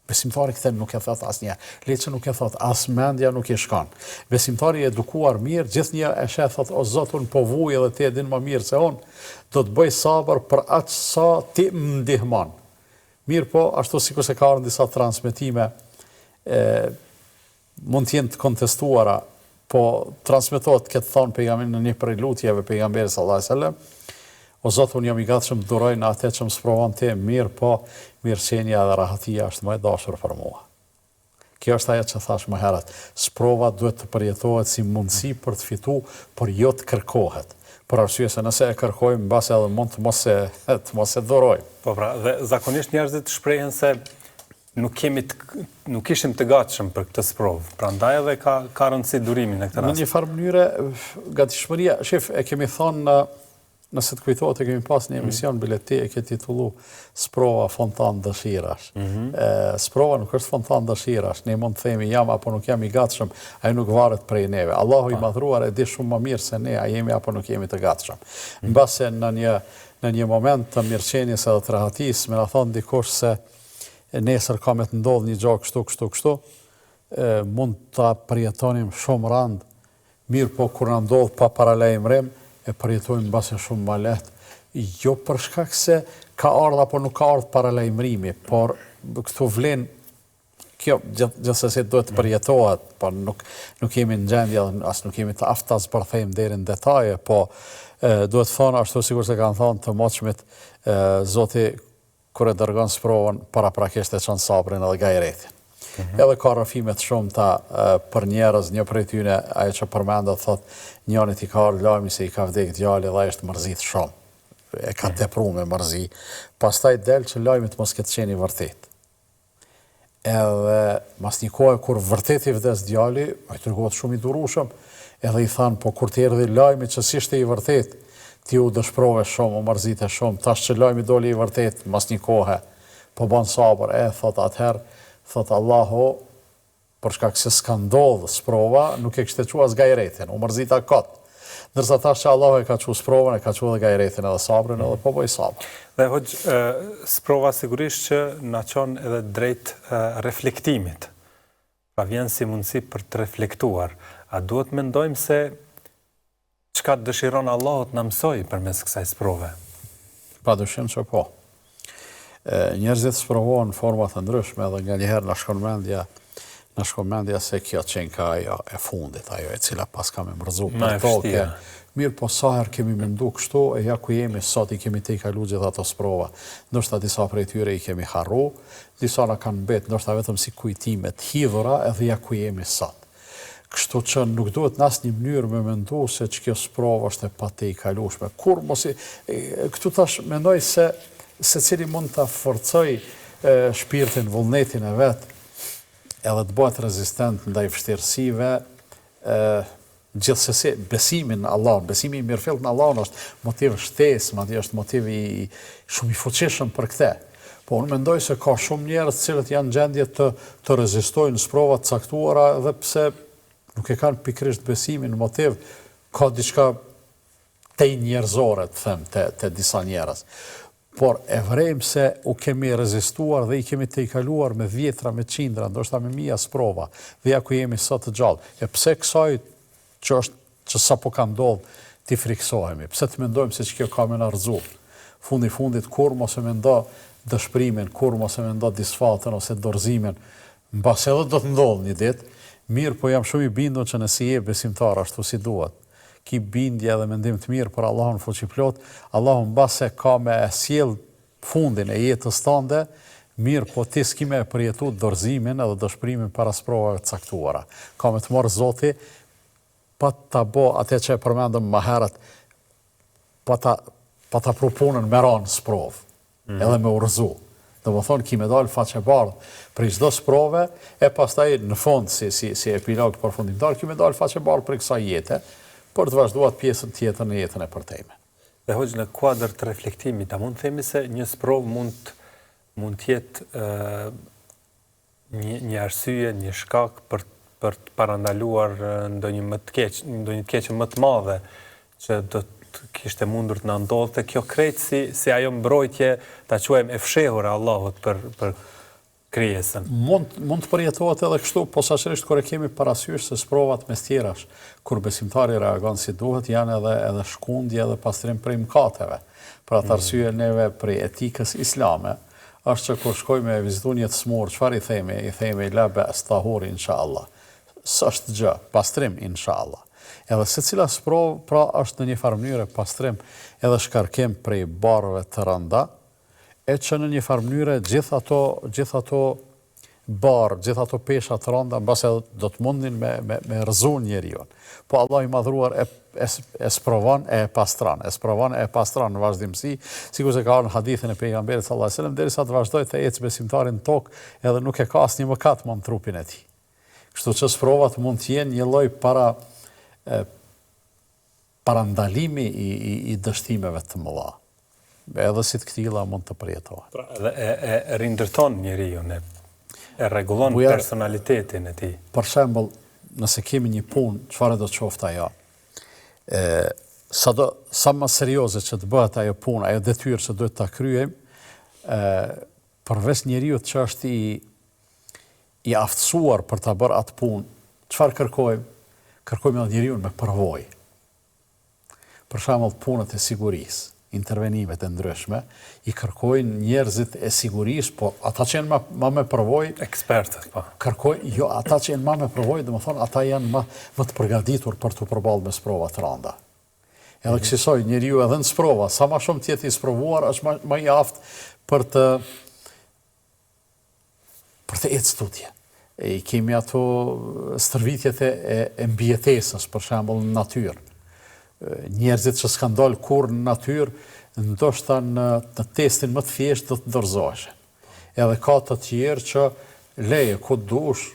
Besimtari këtë nuk e thot asnjëherë. Le që nuk e thot, as mendja nuk i shkon. Besimtari i edukuar mirë, gjithnjë e sheh thot, o Zot, unë po vuj edhe ti e din më mirë se unë, do të bëj sabër për aq sa ti më ndihmon. Mirëpo, ashtu sikurse ka ardhur në disa transmetime, e, mund të jenë të kontestuara, po transmetohet të ketë thonë pejgamberi në një prej lutjeve pejgamberi sallallahu alajhi wasallam, o Zot, unë jam i gatshëm të duroj në atë që më sprovon ti, mirëpo, mirëqenia dhe rahatia është më e dashur për mua. Kjo është ajo që thashë më herët, sprova duhet të përjetohet si mundësi për të fitu, por jo të kërkohet. Për arsye se nëse e kërkojmë, mbase edhe mund të mos e të mos e durojmë. Po pra, dhe zakonisht njerëzit shprehen se nuk kemi të, nuk ishim të gatshëm për këtë sprovë. Prandaj edhe ka ka rëndësi durimi në këtë rast. Në një farë mënyre gatishmëria, shif, e kemi thonë në Nëse të kujtohet e kemi pas një emision mm. bile ti e ke titullu Sprova fontanë dëshirash. Mm -hmm. sprova nuk është fontanë dëshirash, ne mund të themi jam apo nuk jam i gatshëm, ajo nuk varet prej neve. Allahu i po. madhruar e di shumë më mirë se ne a jemi apo nuk jemi të gatshëm. Mm -hmm. Mbase në një në një moment të mirëqenies edhe të rahatisë, me na thonë dikush se nesër ka me të ndodhë një gjë kështu kështu kështu, e, mund ta përjetonim shumë rand Mirëpo kur na ndodh pa paralajmërim, e përjetojmë mbase shumë ma lehtë, jo për shkak se ka ardhë apo nuk ka ardhë paralajmërimi, por këtu vlen kjo gjithsesi duhet të përjetohet, por nuk nuk jemi në gjendje dhe as nuk jemi të aftë ta zbërthejmë deri në detaje, po e, duhet thonë ashtu sikurse kanë thonë të moçmit, Zoti kur e dërgon sprovën, paraprakisht e çon sabrin edhe gajretin. Mm -hmm. Edhe ka rrëfime të shumta për njerëz, një prej tyne, ajo që përmendet, thot, njënit i ka ardhë lajmi se i ka vdek djali dhe ai është mërzit shumë. E ka mm -hmm. tepru me mërzi. Pastaj del që lajmi të mos ketë qenë i vërtet. Edhe mas një kohe kur vërtet i vdes djali, ai tregohet shumë i durueshëm, edhe i thanë, po kur të erdhi lajmi që s'ishte i vërtet, ti u dëshprove shumë, u mërzite shumë, tash që lajmi doli i vërtet, mas një kohe, po bën sabër, e, thotë atëherë, thotë Allahu, për shkak se s'ka ndodhë sprova, nuk e kishte çu as gajretin, u mërzita kot. Ndërsa tash që Allahu e ka çu sprovën, e ka çu edhe gajretin edhe sabrin edhe po bëj sabër. Dhe hoxhë, sprova sigurisht që na çon edhe drejt reflektimit. Pra vjen si mundësi për të reflektuar. A duhet të mendojmë se çka dëshiron Allahu të na mësojë përmes kësaj sprove? Pa dyshim që po. Njerëzit sprovohen në forma të ndryshme dhe nganjëherë na shkon mendja, na shkon mendja se kjo qenka ajo e fundit, ajo e cila paska me m'rrëzu për toke. Mirëpo sa herë kemi mendu kështu e ja ku jemi sot i kemi tejkalu gjithë ato sprova. Ndoshta disa prej tyre i kemi harru, Disa na kanë mbetë ndoshta vetëm si kujtime të hidhura edhe ja ku jemi sot. Kështu që nuk duhet në asnjë mënyrë me mendu se që kjo sprovë është e patejkalueshme. Kurrë mos i këtu tash mendoj se secili mund ta forcojë shpirtin, vullnetin e vet edhe të bëhet rezistent ndaj vështirësive Gjithsesi, besimi në Allahun, besimi i mirëfilltë në Allahun është motiv shtesë, madje është motiv i shumë i fuqishëm për këtë. Po unë mendoj se ka shumë njerëz të cilët janë në gjendje të të rezistojnë në sprova të caktuara edhe pse nuk e kanë pikërisht besimin në motiv, ka diçka tejnjerëzore, të them, te te disa njerëz. Por e vërejmë se u kemi rezistuar dhe i kemi tejkaluar me dhjetra, me qindra, ndoshta me mija sprova dhe ja ku jemi sot të gjallë. E pse kësaj që është që sapo ka ndodhë t'i frikësohemi? Pse të mendojmë se që kjo ka me na rrëzu? Fundi fundit kurrë mos e mendo dëshpërimin, kurrë mos e mendo disfatën ose dorëzimin, mbase edhe do të ndodhë një ditë, mirëpo jam shumë i bindur që nëse je besimtar ashtu si duhet, ki bindje dhe mendim të mirë për Allahun Fuqiplotë, Allahu mbase ka me e sjellë fundin e jetës tande, mirëpo ti s'ki me e përjetu dorëzimin edhe dëshpërimin para sprovave të caktuara. Ka me të marrë Zoti pa ta bo atë që e përmendëm ma herët, pa ta pa ta pru punën me ra në sprovë. edhe me u rrëzu. Domethënë ki me dalë faqebardhë prej çdo sprove e pastaj në fund si si si epilog përfundimtar ki me dalë faqebardhë prej kësaj jete për të vazhduar atë pjesën tjetër në jetën e përtejme. Dhe hoxhë në kuadër të reflektimit, a mund të themi se një sprovë mund mund të jetë një një arsye, një shkak për për të parandaluar ndonjë më të keq, ndonjë të keqe më të madhe që do të kishte mundur të na ndodhte, kjo krejt si si ajo mbrojtje, ta quajmë e fshehur e Allahut për për krijesën. Mund mund të përjetohet edhe kështu, posaçërisht kur e kemi parasysh se sprovat mes tjerash, kur besimtari reagon si duhet, janë edhe edhe shkundje edhe pastrim prej mëkateve. Për atë arsye neve prej etikës islame, Është që kur shkojmë me e vizitu një të smurë, çfarë i themi? I themi la be's, tahur inshallah. S'është gjë, pastrim inshallah. Edhe secila sprovë pra është në një farë mënyre pastrim edhe shkarkim prej barrëve të rënda, e që në një farë mënyre gjithë ato, gjithë ato barrë, gjithë ato pesha të rënda mbase do të mundnin me me me rrëzu njeriun. Po Allahu i Madhëruar e e, e sprovon e e pastron, e sprovon e e pastron në vazhdimësi, sikurse ka ardhur në hadithin e pejgamberit sallallahu alajhi wasallam, derisa të vazhdojë të ecë besimtari në tokë, edhe nuk e ka asnjë mëkat më në trupin e tij. Kështu që sprovat mund të jenë një lloj para e, parandalimi i, i, i dështimeve të mëdha. Edhe si të këtilla mund të përjetohen. Pra, edhe e, e rindërton njeriun, e, e rregullon Bujar, personalitetin e tij. Për shembull, nëse kemi një punë, çfarëdo qoftë ajo, e, sa, do, sa më serioze që të bëhet ajo punë, ajo detyrë që duhet ta kryejmë, e, përveç njeriut që është i i aftësuar për ta bërë atë punë, çfarë kërkojmë? Kërkojmë edhe njeriun me përvojë. Për shembull, punët e sigurisë, intervenimet e ndryshme, i kërkojnë njerëzit e sigurisë, po ata që janë ma, ma me përvojë, ekspertët, po. Kërkojnë, jo, ata që janë ma me përvojë, domethënë ata janë ma më të përgatitur për t'u përballë me sprova të rënda. Edhe mm -hmm. kësisoj, njeriu edhe në sprova, sa ma shumë të jetë i sprovuar, është ma, ma i aftë për të për të ecë tutje. E i kemi ato stërvitjet e, e, e mbijetesës, për shembull në natyrë. Njerëzit që s'kanë dalë kurrë në natyrë, ndoshta në, në testin më të thjeshtë do të dorëzoheshin. Edhe ka të tjerë që leje ku të dush,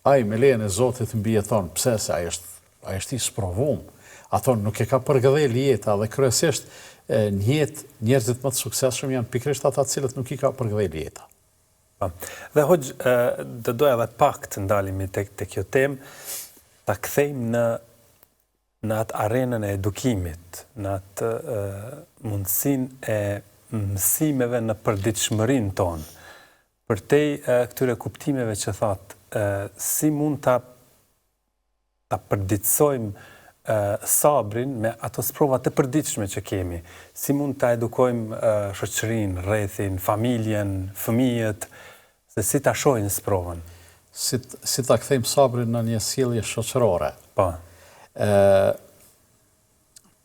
ai me lejen e Zotit mbijeton, pse se ai është ai është i sprovum. Ato nuk e ka përgëdhel jeta dhe kryesisht në jetë njerëzit më të suksesshëm janë pikërisht ata të cilët nuk i ka përgëdhel jeta. Po. Dhe hoxhë, do doja edhe pak të ndalemi tek tek kjo temë, ta kthejmë në. Në atë arenën e edukimit, në atë mundësinë e mësimeve në përditshmërinë tonë, përtej këtyre kuptimeve që thatë, si mund ta ta përditësojmë sabrin me ato sprova të përditshme që kemi, si mund ta edukojmë shoqërinë, rrethin, familjen, fëmijët, se si ta shohin sprovën. Si si ta kthejmë sabrin në një sjellje shoqërore. Po. Ë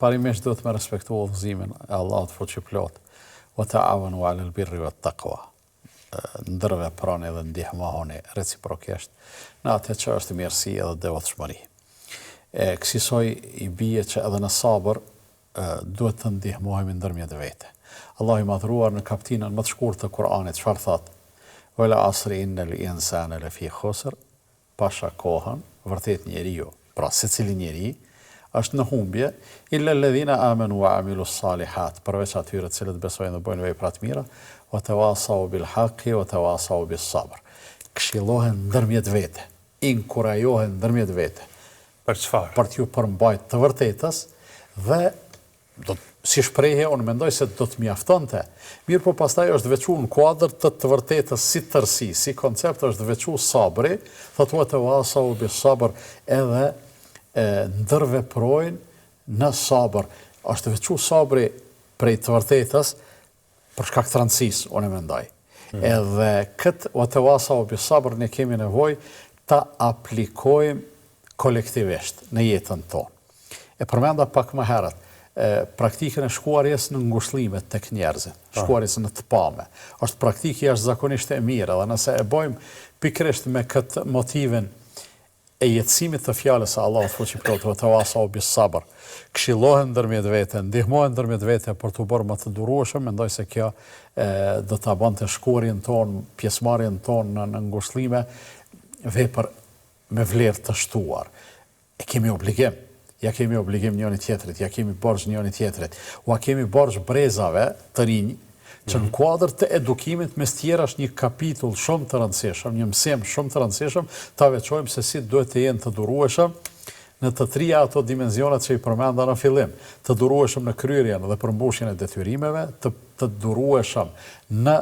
parimisht duhet me respektu udhëzimin e Allahut fuqiplotë. Wa ta'awanu 'alal birri wat taqwa. Ndërveproni dhe ndihmohuni reciprokisht në atë që është mirësi edhe devotshmëri. E kësisoj i bie që edhe në sabër duhet të ndihmohemi ndërmjet vete. Allahu i Madhëruar në kaptinën më të shkurtë të Kur'anit çfarë thotë? Wal asri innel insane lefi khusr, pasha kohën, vërtet njeriu, pra secili njeri, është në humbje, illa alladhina amanu wa amilu salihat, përveç atyre të cilët besojnë dhe bëjnë vepra të mira, wa tawasau bil haqi wa tawasau bis sabr. Këshillohen ndërmjet vete, inkurajohen ndërmjet vete. Për çfarë? Për t'iu përmbajt të vërtetës dhe do si shprehje unë mendoj se do të mjaftonte. Mirëpo pastaj është veçu në kuadër të të vërtetës si tërësi, si koncept është veçu sabri, thotë wa tawasau bis sabr edhe e, ndërveprojnë në sabër. Është veçu sabri prej të vërtetës për shkak të rëndësisë, unë e mendoj. Mm. Edhe këtë wa tawasau bis sabr ne kemi nevojë ta aplikojmë kolektivisht në jetën tonë. E përmenda pak më herët, e, praktikën e shkuarjes në ngushëllime tek njerëzit, po. shkuarjes në të pame. Është praktikë jashtëzakonisht e mirë, edhe nëse e bëjmë pikërisht me këtë motivin e jetësimit të fjalës së Allahut Fuqiplotë, Wa tawasau bis sabr, këshillohen ndërmjet vete, ndihmohen ndërmjet vete për t'u bërë më të durueshëm, mendoj se kjo e, do ta bënte shkuarjen tonë, pjesëmarrjen tonë në, në ngushëllime vepër me vlerë të shtuar. E kemi obligim, ja kemi obligim njëri tjetrit, ja kemi borxh njëri tjetrit. Ua kemi borxh brezave të rinj që në mhm. kuadër të edukimit mes tjerash një kapitull shumë të rëndësishëm, një mësim shumë të rëndësishëm, ta veçojmë se si duhet të jenë të durueshëm në të trija ato dimenzionet që i përmenda në fillim, të durueshëm në kryerjen dhe përmbushjen e detyrimeve, të, të durueshëm në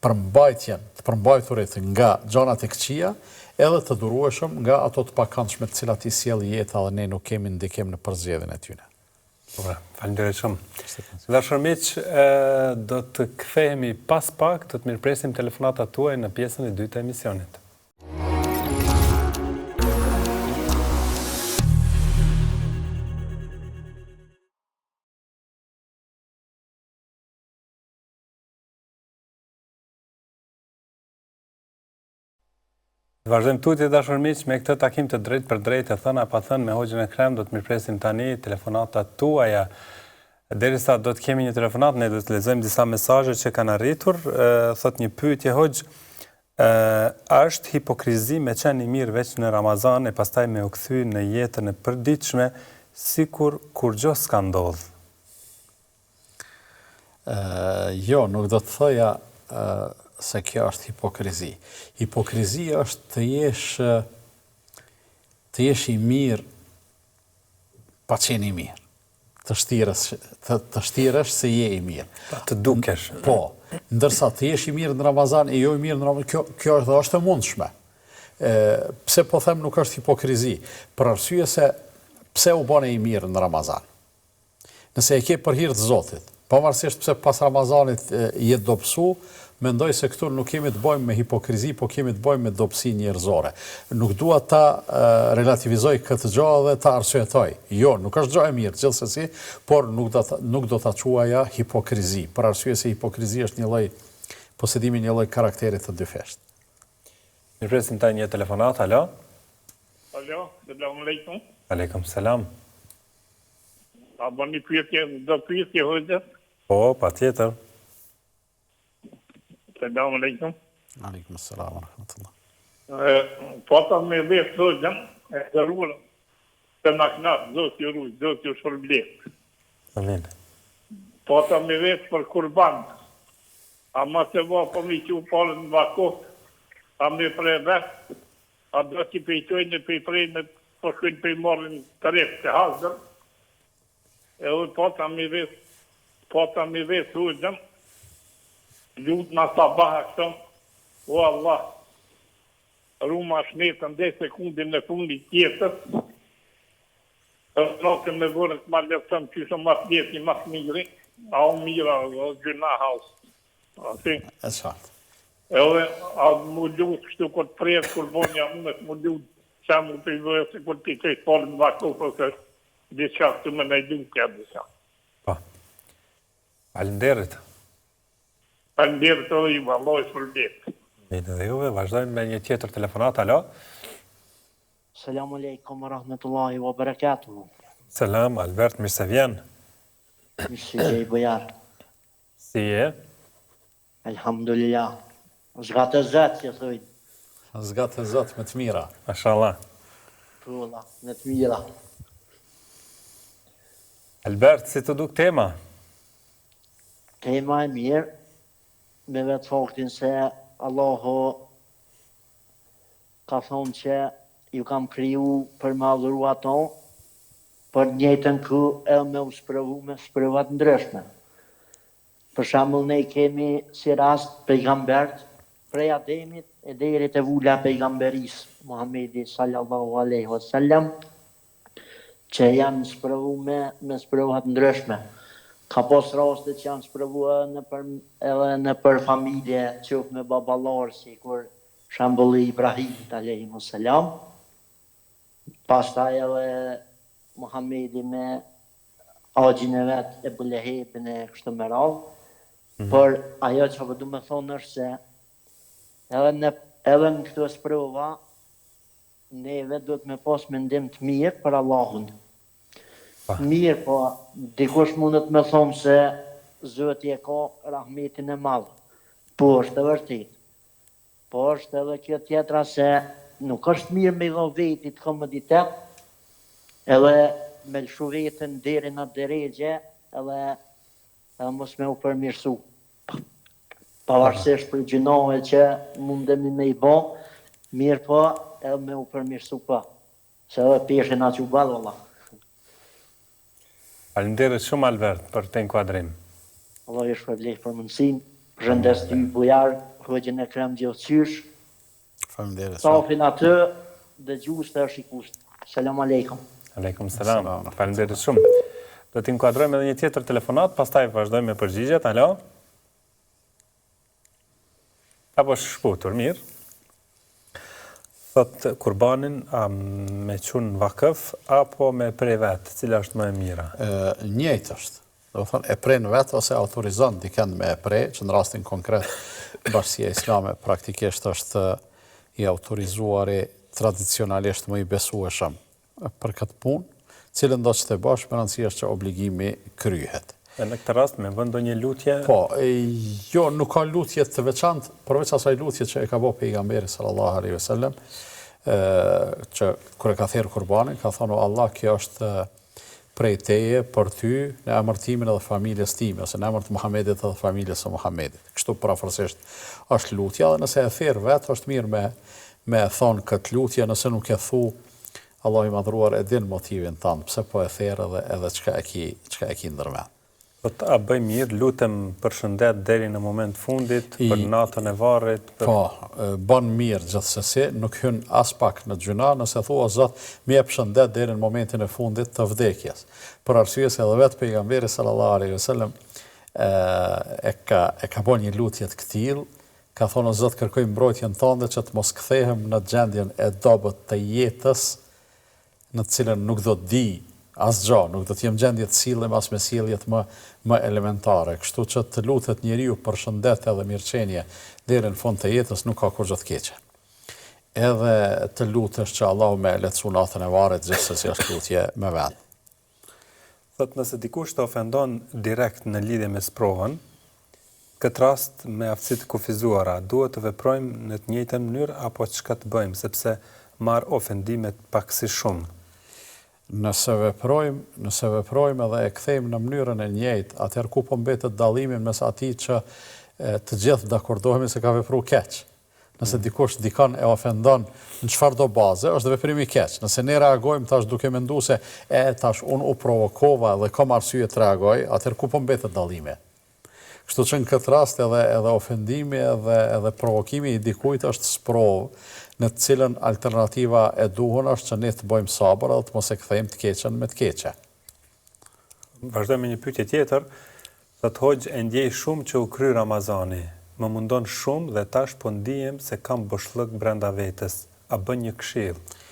përmbajtjen, të përmbajturit nga gjanat e këqija, edhe të durueshëm nga ato të pakëndshme të cilat i sjell jeta dhe ne nuk kemi ndikim në përzgjedhjen e tyre. Po pra, faleminderit shumë. Të dashur miq, do të kthehemi pas pak, do të mirëpresim telefonatat tuaja në pjesën e dytë të emisionit. Të vazhdojmë tutje të dashur miq me këtë takim të drejtpërdrejtë e thënë a pa thënë me Hoxhën Ekrem do të mirëpresim tani telefonatat tuaja. Derisa do të kemi një telefonatë, ne do të lexojmë disa mesazhe që kanë arritur, thotë një pyetje hoxhë, a është hipokrizi me qenë i mirë veç në Ramazan e pastaj me u kthy në jetën e përditshme sikur kurgjo s'ka ndodhë? Jo, nuk do të thoja se kjo është hipokrizi. Hipokrizi është të jesh të jesh i mirë pa qenë i mirë. Të shtiresh, të, të shtiresh se je i mirë. Pa të dukesh. Po, ndërsa të jesh i mirë në Ramazan e jo i mirë në Ramazan, kjo, kjo është dhe është e mundshme. E, pse po them nuk është hipokrizi? Për arsye se pse u bane i mirë në Ramazan? Nëse e ke për hir të Zotit, pavarësisht pse pas Ramazanit je dobësu, mendoj se këtu nuk kemi të bëjmë me hipokrizi, po kemi të bëjmë me dobësi njerëzore. Nuk dua ta relativizoj këtë gjë dhe ta arsyetoj. Jo, nuk është gjë e mirë gjithsesi, por nuk do ta nuk do ta quaja hipokrizi, për arsye se hipokrizi është një lloj posedimi i një lloj karakteri të dyfishtë. Mirëpresim tani një telefonatë, alo. Alo, selam alejkum. Alejkum selam. Ta bën një pyetje, do pyetje hoxhë? Po, patjetër. Selam aleikum. Aleikum selam rahmetullah. Po ta me vetë hoxhën e nderuar të na knaq, Zoti ju rujt, Zoti ju shpërbleft. Amin. Po ta me vetë për kurban. A ma se va po mi qu paret në vakuf, a me pre vetë, a do t'i pejtojnë e prej prejnë. po shkojnë po i marrin tarifë të hazër, edhe pata me vet, pata me vet hoxhën, lutna sabah aksham, o Allah, ruma shnetën deri sekundin e fundit t'jetës, edhe natën e vorrit ma lehtëson qysh o ma s'lehti ma s'miri, a o mirë a o gjynah a o Si? E qartë. Edhe a mu lut kështu kur të prehet kurbani a mundet mu lut ça mu të i bëjë se kur t'i të falë në vakuf ose diçka këtu me nëj lutja diçka. Po. Faleminderit. Faleminderit edhe ju, Allahu ju shpërbleftë. Mirë edhe juve, vazhdojmë me një tjetër telefonatë, alo. Selam alejkum wa rahmetullahi wa barakatuhu. Selam, Albert, mirë se vjen. Mirë se gjej Bujar. Si je? Elhamdulillah. Zgat e zot që thojnë. Zgat e zot me të mira. Mashallah. Po valla, me të mira. Albert, si t'u duk tema? Tema e mirë, me vetë faktin se Allahu ka thonë që ju kam kriju për me adhuru ato, por në njëjtën kohë edhe me u sprovu me sprova të ndryshme. Për shembull ne i kemi si rast pejgambert prej Ademit e deri te vula e pejgamberisë Muhamedi sallallahu alejhi ve sellem që janë sprovu me me sprova të ndryshme. Ka pas raste që janë sprovu edhe nëpër edhe nëpër familje, qoftë me baballarë sikur shembulli i Ibrahimit alejhimus selam, Pastaj edhe Muhamedi me axhin e vet Ebu Lehebin e kështu me radhë. Mm. Por ajo që po du me thonë është se edhe në edhe në këto sprova neve duhet me pas mendim të mirë për Allahun. Pa. Mirë, po dikush mundet me thonë se Zoti e ka rahmetin e madh. Po është e vërtetë. Po është edhe kjo tjetra se nuk është mirë me i dhonë vetit komoditet edhe me lshu veten deri në atë derexhe edhe edhe mos me u përmirësu pavarësisht prej gjynaheve që mundemi me i bo mirëpo edhe me u përmirësu po se edhe peshe na qu ball valla. Faleminderit shumë Albert për këtë inkuadrim. Allahu ju shpërbleftë për mundësinë. Përshëndes ty Bujar, Hoxhën Ekrem gjithqysh. Faleminderit. Stafin aty, dëgjuesit e shikuesit. Selam alejkum. Alejkum selam. Faleminderit shumë. Do të inkuadrojmë edhe një tjetër telefonatë, pastaj vazhdojmë me përgjigjet. Alo. Apo është shkëputur, mirë. Thot kurbanin a me çu në vakëf apo me pre vet, cila është më e mira? Ë, njëjtë është. Do të thonë e pren vet ose autorizon dikend me e pre, që në rastin konkret Bashkësia Islame praktikisht është i autorizuari tradicionalisht më i besueshëm për këtë punë, cilëndo që të bësh, me rëndësi është që obligimi kryhet. E në këtë rast me vënë ndonjë lutje? Po, jo, nuk ka lutje të veçantë, përveç asaj lutje që e ka bo pejgamberi sallallahu alaihi wasallam, që kur e ka therë kurbanin, ka thonë, o Allah, kjo është prej teje për ty në emër timin edhe familjes time, ose në emër të Muhamedit edhe familjes së Muhamedit. Kështu përafërsisht është lutja, dhe nëse e therë vetë, është mirë me, me e thonë këtë lutje, nëse nuk e thu, Allahu i Madhëruar e din motivin tand pse po e ther edhe edhe çka e ki çka e ki ndërmend. Thotë a bëj mirë, lutem për shëndet deri në moment të fundit, për natën e varrit, për. Po, bën mirë gjithsesi, nuk hyn aspak në gjynah nëse thua Zot më jep shëndet deri në momentin e fundit të vdekjes. Për arsye se edhe vetë pejgamberi sallallahu alejhi ve sellem e ka e ka bo një lutje të këtillë, Ka thonë o Zot kërkoj mbrojtjen tande që të mos kthehem në gjendjen e dobët të jetës në të cilën nuk do të di asgjë, nuk do të jem gjendje të sillem as me sjelljet më më elementare. Kështu që të lutet njeriu për shëndet edhe mirëqenie deri në fund të jetës nuk ka kurrgjë të keqe. Edhe të lutesh që Allahu me e lehtësu natën e varrit gjithsesi është lutje me vend. Thotë nëse dikush të ofendon direkt në lidhje me sprovën, këtë rast me aftësi të kufizuara, duhet të veprojmë në të njëjtën mënyrë apo çka të bëjmë, sepse marr ofendimet pak si shumë. Nëse veprojmë, nëse veprojmë edhe e kthejmë në mënyrën e njëjtë, atëherë ku po mbetet dallimi mes atij që të gjithë dakordohemi se ka vepru keq. Nëse dikush dikon e ofendon në çfarëdo baze, është veprim i keq. Nëse ne reagojmë tash duke mendu se e tash unë u provokova dhe kam arsye të reagoj, atëherë ku po mbetet dallimi? Kështu që në këtë rast edhe edhe ofendimi edhe edhe provokimi i dikujt është sprovë në të cilën alternativa e duhur është që ne të bëjmë sabër edhe të mos e kthejmë të keqen me të keqe. Vazhdojmë me një pyetje tjetër. Thotë hoxhë e ndjej shumë që u kry Ramazani. Më mundon shumë dhe tash po ndihem se kam boshllëk brenda vetes. A bën një këshillë?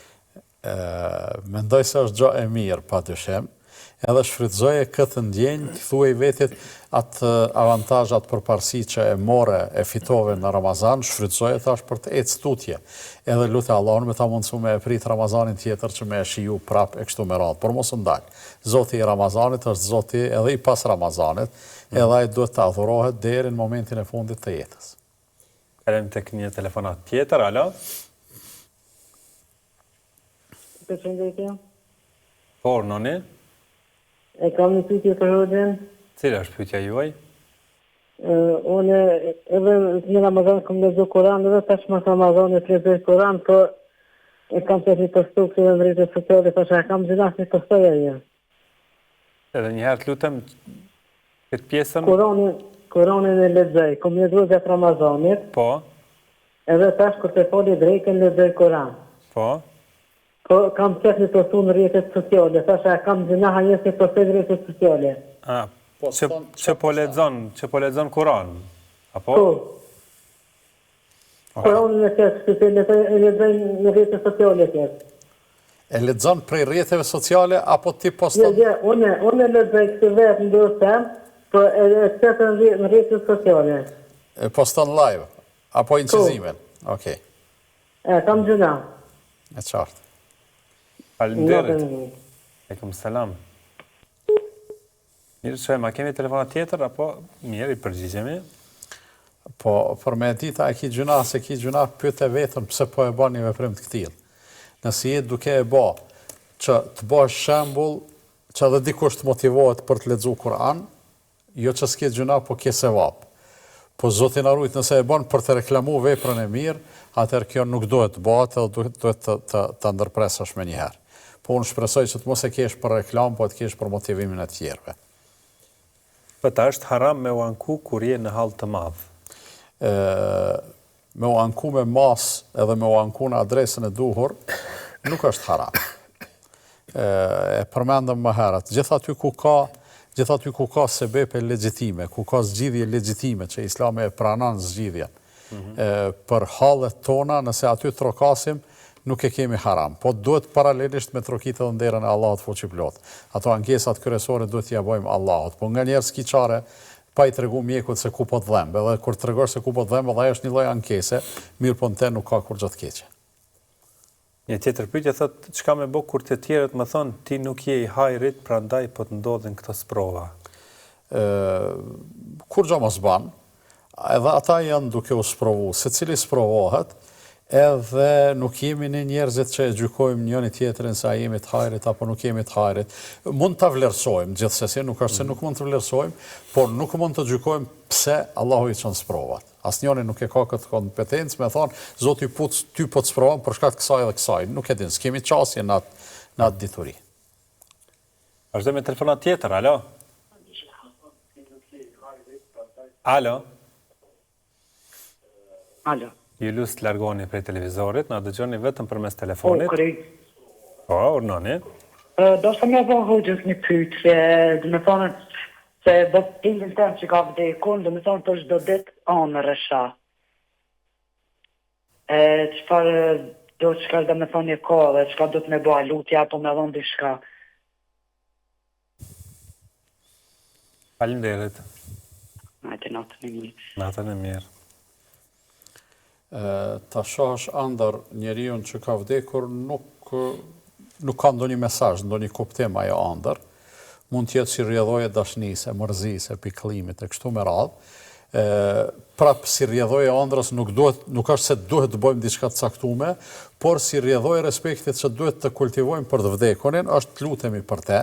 Mendoj se është gjë e mirë, pa dyshim. Edhe shfrytëzoje këtë ndjenjë, t'i thuaj vetit atë avantazh, atë përparësi që e more, e fitove në Ramazan, shfrytëzoje tash për të ecë tutje. Edhe lute Allahun me ta mundësu me e prit Ramazanin tjetër që me e shiju prap e kështu me radhë. Por mos u ndal. Zoti i Ramazanit është Zoti edhe i pas Ramazanit, edhe ai duhet të adhurohet deri në momentin e fundit të jetës. Kalojmë tek një telefonatë tjetër, alo. Përshëndetje. Po, urdhnoni. E kam një pyetje për hoxhën. Cila është pyetja juaj? Unë edhe në Ramazan kam lexu Kur'an edhe tash mas Ramazanit lexoj Kur'an, po e kam qef me postu këtë në rrjetet sociale, tash a kam gjynah me postu a jo. Edhe një herë të lutem këtë pjesën. Kur'anin, Kur'anin e lexoj, kam lexu gjatë Ramazanit. Po. Edhe tash kur të fali drekën lexoj Kur'an. Po. Po kam qef me postu në rrjetet sociale, tash a kam gjynah a jo se postoj në rrjetet sociale. A, që, që po lexon, që po lexon Kur'an. Apo? Po. Kur'anin e qef, që e lexoj, e lexoj në rrjetet sociale qef. E lexon prej rrjeteve sociale apo ti poston? Jo, jo, unë, unë e lexoj këtë vetë në dorë tem, po e e qet në rrjetet sociale. E poston live apo incizimin? Po. Okej. E kam gjynah. E qartë. Faleminderit. Alejkum selam. Mirë, shohim, a kemi telefonatë tjetër, apo mirë, i përgjigjemi? Po, për me e ditë, a e ki gjynah, s'e ki gjynah, pyte veten pse po e ban një veprim të këtillë. Nëse je duke e ba, që të bësh shembull, që edhe dikush të motivohet për të lexu Kur'an, jo që s'ke gjynah, po ke sevap. Po Zoti na rujt, nëse e bën për të reklamu veprën e mirë, atëherë kjo nuk duhet të bëhet edhe duhet duhet të të ta ndërpresësh menjëherë. Po unë shpresoj që të mos e kesh për reklamë, po të kesh për motivimin e të tjerëve. Po a është haram me u anku kur je në hall të madh? Ë me u anku me masë edhe me u anku në adresën e duhur, nuk është haram. E përmendëm më herët, gjithë aty ku ka gjithë aty ku ka sebepe legjitime, ku ka zgjidhje legjitime që Islami e pranon zgjidhjen. Mm -hmm. për hallet tona, nëse aty trokasim, nuk e kemi haram. Po duhet paralelisht me trokit edhe në derën e Allahut fuqiplotë. Ato ankesat kryesore duhet t'ia bëjmë Allahut. Po nganjëherë s'ki çare pa i tregu mjekut se ku po të dhemb, edhe kur të tregosh se ku po të dhemb, edhe ajo është një lloj ankese, mirëpo në te nuk ka kurrgjë të keqe. Një tjetër pyetje thotë, çka me bo kur të tjerët më thonë ti nuk je i hajrit prandaj po të ndodhin këto sprova? Ë kurrgjë mos ban, edhe ata janë duke u sprovu, secili sprovohet, edhe nuk jemi ne njerëzit që e gjykojmë njëri tjetrin se a jemi të hajrit apo nuk jemi të hajrit. Mund ta vlerësojmë gjithsesi, nuk është se nuk mund të vlerësojmë, por nuk mund të gjykojmë pse Allahu i çon sprovat. Asnjëri nuk e ka këtë kompetencë me thonë, Zoti po ty po të sprovon për shkak të kësaj dhe kësaj. Nuk e din, s'kemi qasje në atë në atë dituri. Vazhdojmë me telefonatë tjetër, alo. Alo. Alo. Ju lus të largoheni prej televizorit, na dëgjoni vetëm përmes telefonit. Po, korrekt. Po, urdhnoni. Deshta me bo hoxhës një pyetje, domethonë se do prindin tem që ka vdekun, domethonë për çdo ditë andërr e shoh. E çfarë do çka domethonë e ka dhe çka do të me bo lutje apo me dhonë diçka. Faleminderit. Hajde natën e mirë. Natën e mirë. Ë ta shohësh ëndërr njeriun që ka vdekur nuk nuk ka ndonjë mesazh, ndonjë kuptim ajo ëndërr. Mund të jetë si rrjedhojë e dashnisë, e mërzisë, e pikëllimit e kështu me radhë. Ë prap si rrjedhojë e ëndrrës nuk duhet nuk është se duhet të bëjmë diçka të caktume, por si rrjedhojë e respektit që duhet të kultivojmë për të vdekurin është të lutemi për te,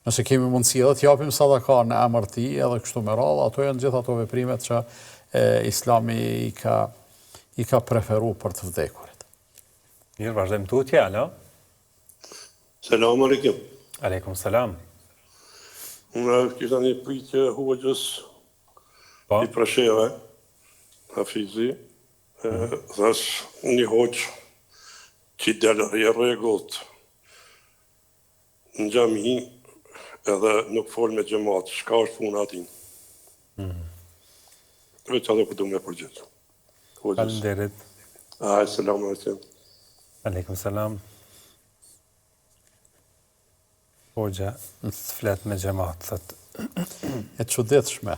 Nëse kemi mundësi edhe të japim sadaka në emër të tij edhe kështu me radhë, ato janë gjithë ato veprimet që e, Islami i ka I ka preferu për të vdekurit. Mirë, vazhdojmë tutje, alo. Selam aleikum. Aleikum selam. Unë kisha një pyetje hoxhës po. i Presheve, Hafizi, mm -hmm. thash një hoxhë që del i rregullt në xhami edhe nuk fol me xhemat, çka është puna e tij? Mm -hmm. Veç ato po du me përgjigje. Faleminderit. Aj, selam aleikum. Aleikum selam. Hoxha, s'flet me xhemat, thot. E çuditshme.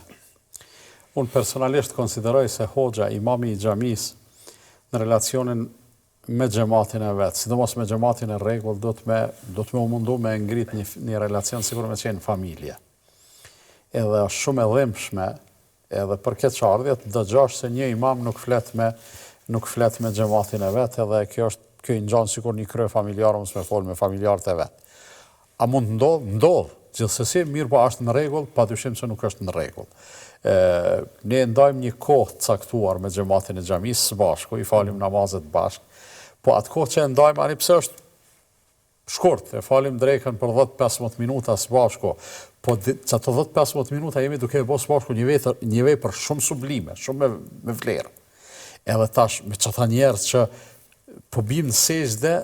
Unë personalisht konsideroj se hoxha, imami i xhamisë, në relacionin me xhematin e vet, sidomos me xhematin e rregullt, duhet me duhet me u mundu me ngrit një një relacion sikur me qenë familje. Edhe është shumë e dhimbshme edhe për keqardhje të dëgjosh se një imam nuk flet me nuk flet me xhematin e vet edhe kjo është kjo i ngjan sikur një kryefamiljar mos me fol me familjarët e vet. A mund të ndodhë? Ndodh, gjithsesi, mirëpo a është në rregull? Padyshim se nuk është në rregull. Ë ne ndajmë një kohë të caktuar me xhematin e xhamisë së bashku, i falim namazet bashkë. Po atë kohë që e ndajmë, ani pse është shkurt, e falim drekën për 10-15 minuta së bashku, po qato 10-15 minuta jemi duke e bo së bashku një vepër, një vepër shumë sublime, shumë me, me vlerë. Edhe tash me qata njerëz që po bim në sexhde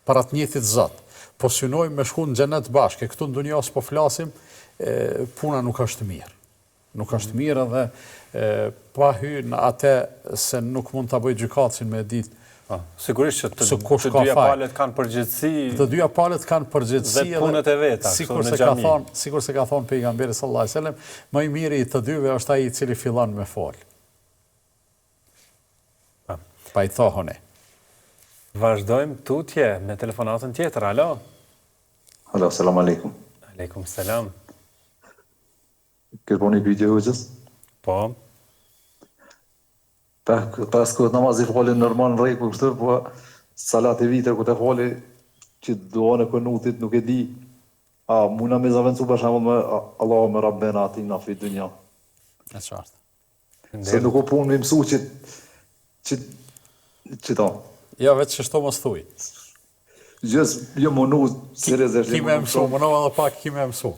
Para të njëjtit Zot. Po synojmë me shku në xhenet bashkë, e këtu në dunja s'po flasim, e, puna nuk është mirë. Nuk është mirë edhe e, pa hy në ate se nuk mund ta bëj gjykatësin me e ditë Po, sigurisht që të, të dyja palët kanë përgjegjësi. Të dyja palët kanë përgjegjësi dhe punët e veta, sikurse ka thonë, sikurse ka thonë pejgamberi sallallahu alajhi wasallam, më i miri i të dyve është ai i cili fillon me fol. Pajtohuni. Vazhdojmë tutje me telefonatën tjetër. Alo. Alo, selam aleikum. Aleikum selam. Kisha bo një pyetje hoxhës? Po. Pa, pas kohët namaz i fali normal në rregull kështu, po salati vitër kur të fali që duan e kunutit nuk e di. A muna me zavendësu për shembull me Allahumme rabbena atina fi dunja. E qartë. Se nuk o punë me mësu që që që to. Jo, veç qështu mos thuj. Gjës, jo munu, seriozisht. Ki me mësu, munu edhe pak, ki me mësu.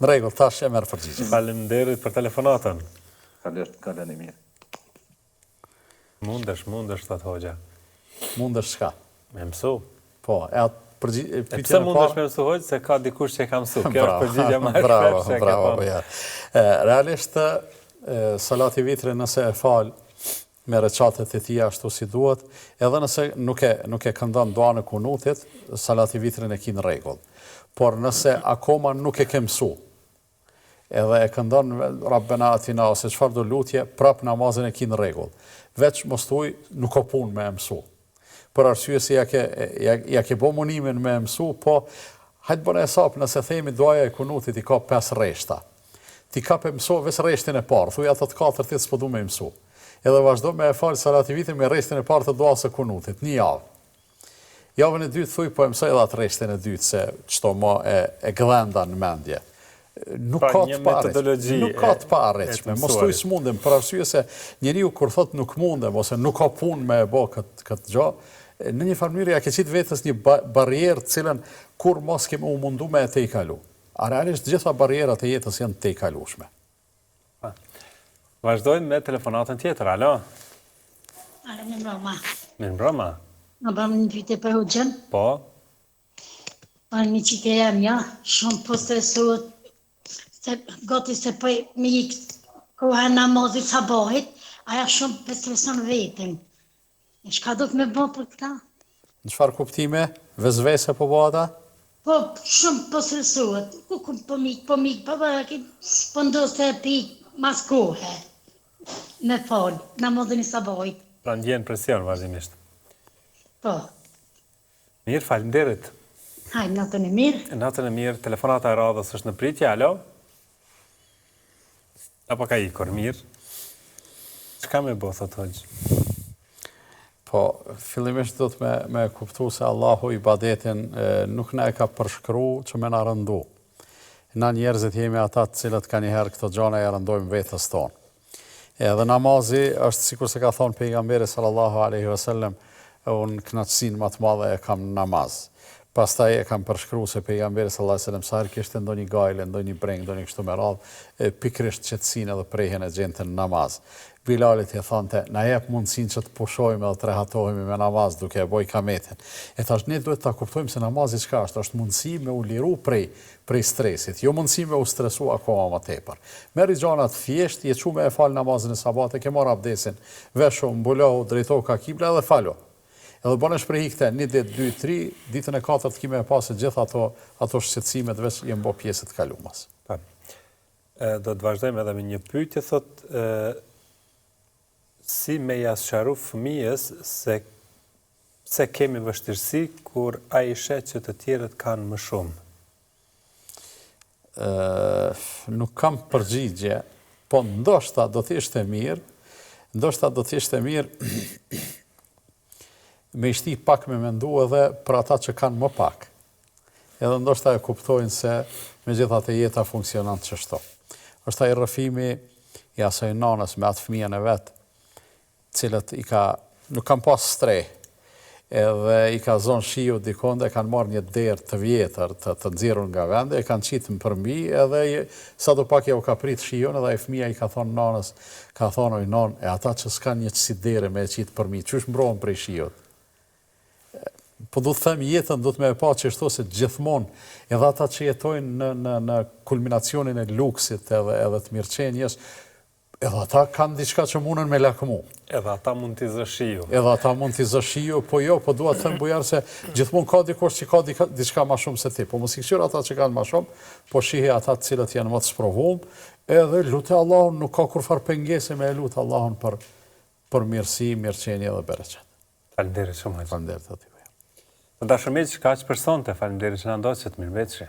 Në rregull, tash e merr përgjigjen. Faleminderit për telefonatën. Faleminderit, kaloni mirë. Mundesh, mundesh, thot hoxha. Mundesh çka? Me mësu. Po, e atë përgjigje e pse mundesh me mësu hoxhë se ka dikush që e ka mësu. Kjo është përgjigja më e shpeshtë që e ka Bravo, ja. Realisht salati vitrin nëse e fal me reqatet e tij ashtu si duhet, edhe nëse nuk e nuk e këndon duan e kunutit, salati vitrin e ki në rregull. Por nëse akoma nuk e ke mësu, edhe e këndon Rabbena atina ose çfarëdo lutje, prap namazin e ki në rregull. Veç mos thuj nuk o punë me e mësu. Për arsye se ja ke ja, ja ke bo munimin me e mësu, po hajt bëne hesap nëse themi duaja e kunutit i ka 5 rreshta. Ti kap e mëso veç rreshtin e parë, thuj ato të katërtit s'po du me i mësu. Edhe vazhdo me e fal salati vitrin me rreshtin e parë të duasë së kunutit, një javë. Javën e dytë thuj po e mësoj edhe atë rreshtin e dytë se qëto ma e, e gdhenda në mendje. Nuk pra, ka të paarritshme. Nuk ka të paarritshme. Mos thuj s'mundem, për arsye se njeriu kur thot nuk mundem ose nuk ka punë me e bo këtë këtë gjë, në një farë mënyrë ja ke qitë vetes një barrierë të cilën kurrë mos ke me u mundu me e tejkalu. A realisht gjitha barrierat e jetës janë të tejkalueshme. Vazhdojmë me telefonatën tjetër. Alo. Alo, mirëmbrëma. Mirëmbrëma. Ma bëm një pyetje për hoxhën? Po. Po një çikë e jemja, shumë po stresohet, se gati se po me ik koha e namazit sabahit, aja shumë po streson veten. E çka do të me bo për këta? Në çfarë kuptime? Vesvese po bëhet a? Po, shumë po stresohet. Ku ku po mik, po mik, po po, po ndodh se e pi mas kohe. Me fal, namazin e sabahit. Pra ndjen presion vazhdimisht. Po. Mirë, faleminderit. Hajde, natën e mirë. Natën e mirë, telefonata e radhës është në pritje, alo? Apo ka ikur, mirë. Çka me bo, thot hoxhë? Po, fillimisht duhet me, me kuptu se Allahu ibadetin e, nuk na e ka përshkru që me na rëndu. Na njerëzit jemi ata të cilët kanjëherë këto gjana ja rëndojmë vetes tonë. Edhe namazi është sikurse ka thonë pejgamberi sallallahu alaihi wasallam, unë kënaqësinë ma të madhe e kam në namaz. Pastaj e kam përshkru se pejgamberi sallallahu alaihi wasallam sa herë kishte ndonjë gajle, ndonjë brengë, ndonjë kështu me radhë, pikërisht qetësinë edhe prehjen e gjente në namaz. Bilalit i thonte, na jep mundësinë që të pushojmë edhe të rehatohemi me namaz duke e bo ikametin. E tash ne duhet ta kuptojmë se namazi çka është, është mundësi me u liru prej prej stresit, jo mundësi me u stresu akoma më tepër. Merri gjanat thjesht, je çu me e fal namazin e sabahit, e ke marrë abdesin, veshu, mbulohu, drejtohu ka kibla edhe falu. Edhe bone shprehi këte, një ditë, dy, tri, ditën e katërt ki me e pa se gjithë ato ato shqetësimet veç janë bo pjesë e të kalumes. Po. Do të vazhdojmë edhe me një pyetje, thotë si me ia sqaru fëmijës se pse kemi vështirësi kur ai sheh që të tjerët kanë më shumë? Ë, nuk kam përgjigje, po ndoshta do të ishte mirë, ndoshta do të ishte mirë me i shti pak me mendu edhe për ata që kanë më pak. Edhe ndoshta e kuptojnë se megjithatë jeta funksionon qështu. Është ai rrëfimi i asaj nanës me atë fëmijën e vet, të cilët i ka nuk kanë pas strehë, edhe i ka zonë shiu dikund e kanë marrë një derë të vjetër të të nxjerrur nga vendi e kanë qitë nëpërmbi edhe sado pak jau ka prit shiun edhe ai fëmija i ka thonë nanës ka thonë oj nonë e ata që s'kanë një qësi dere me e qitë përmi qysh mbrohen prej shiut Po du të them jetën duhet me e pa qështu se gjithmonë edhe ata që jetojnë në në në kulminacionin e luksit edhe edhe të mirëqenies, edhe ata kanë diçka që mundën me lakmu. Edhe ata mund t'i zë shiu. Edhe ata mund t'i zë shiu, po jo, po dua të them Bujar se gjithmonë ka dikush që ka dika, diçka ma shumë se ti. Po mos i kqyr ata që kanë ma shumë, po shihi ata të cilët janë më të sprovum, edhe lute Allahun, nuk ka kurrfarë pengese me e lut Allahun për për mirësi, mirëqenie dhe bereqet. Faleminderit shumë hoxhë. Faleminderit edhe ty. Të dashur miq, kaq për sonte, faleminderit që na ndoqët, mirëmbetshi.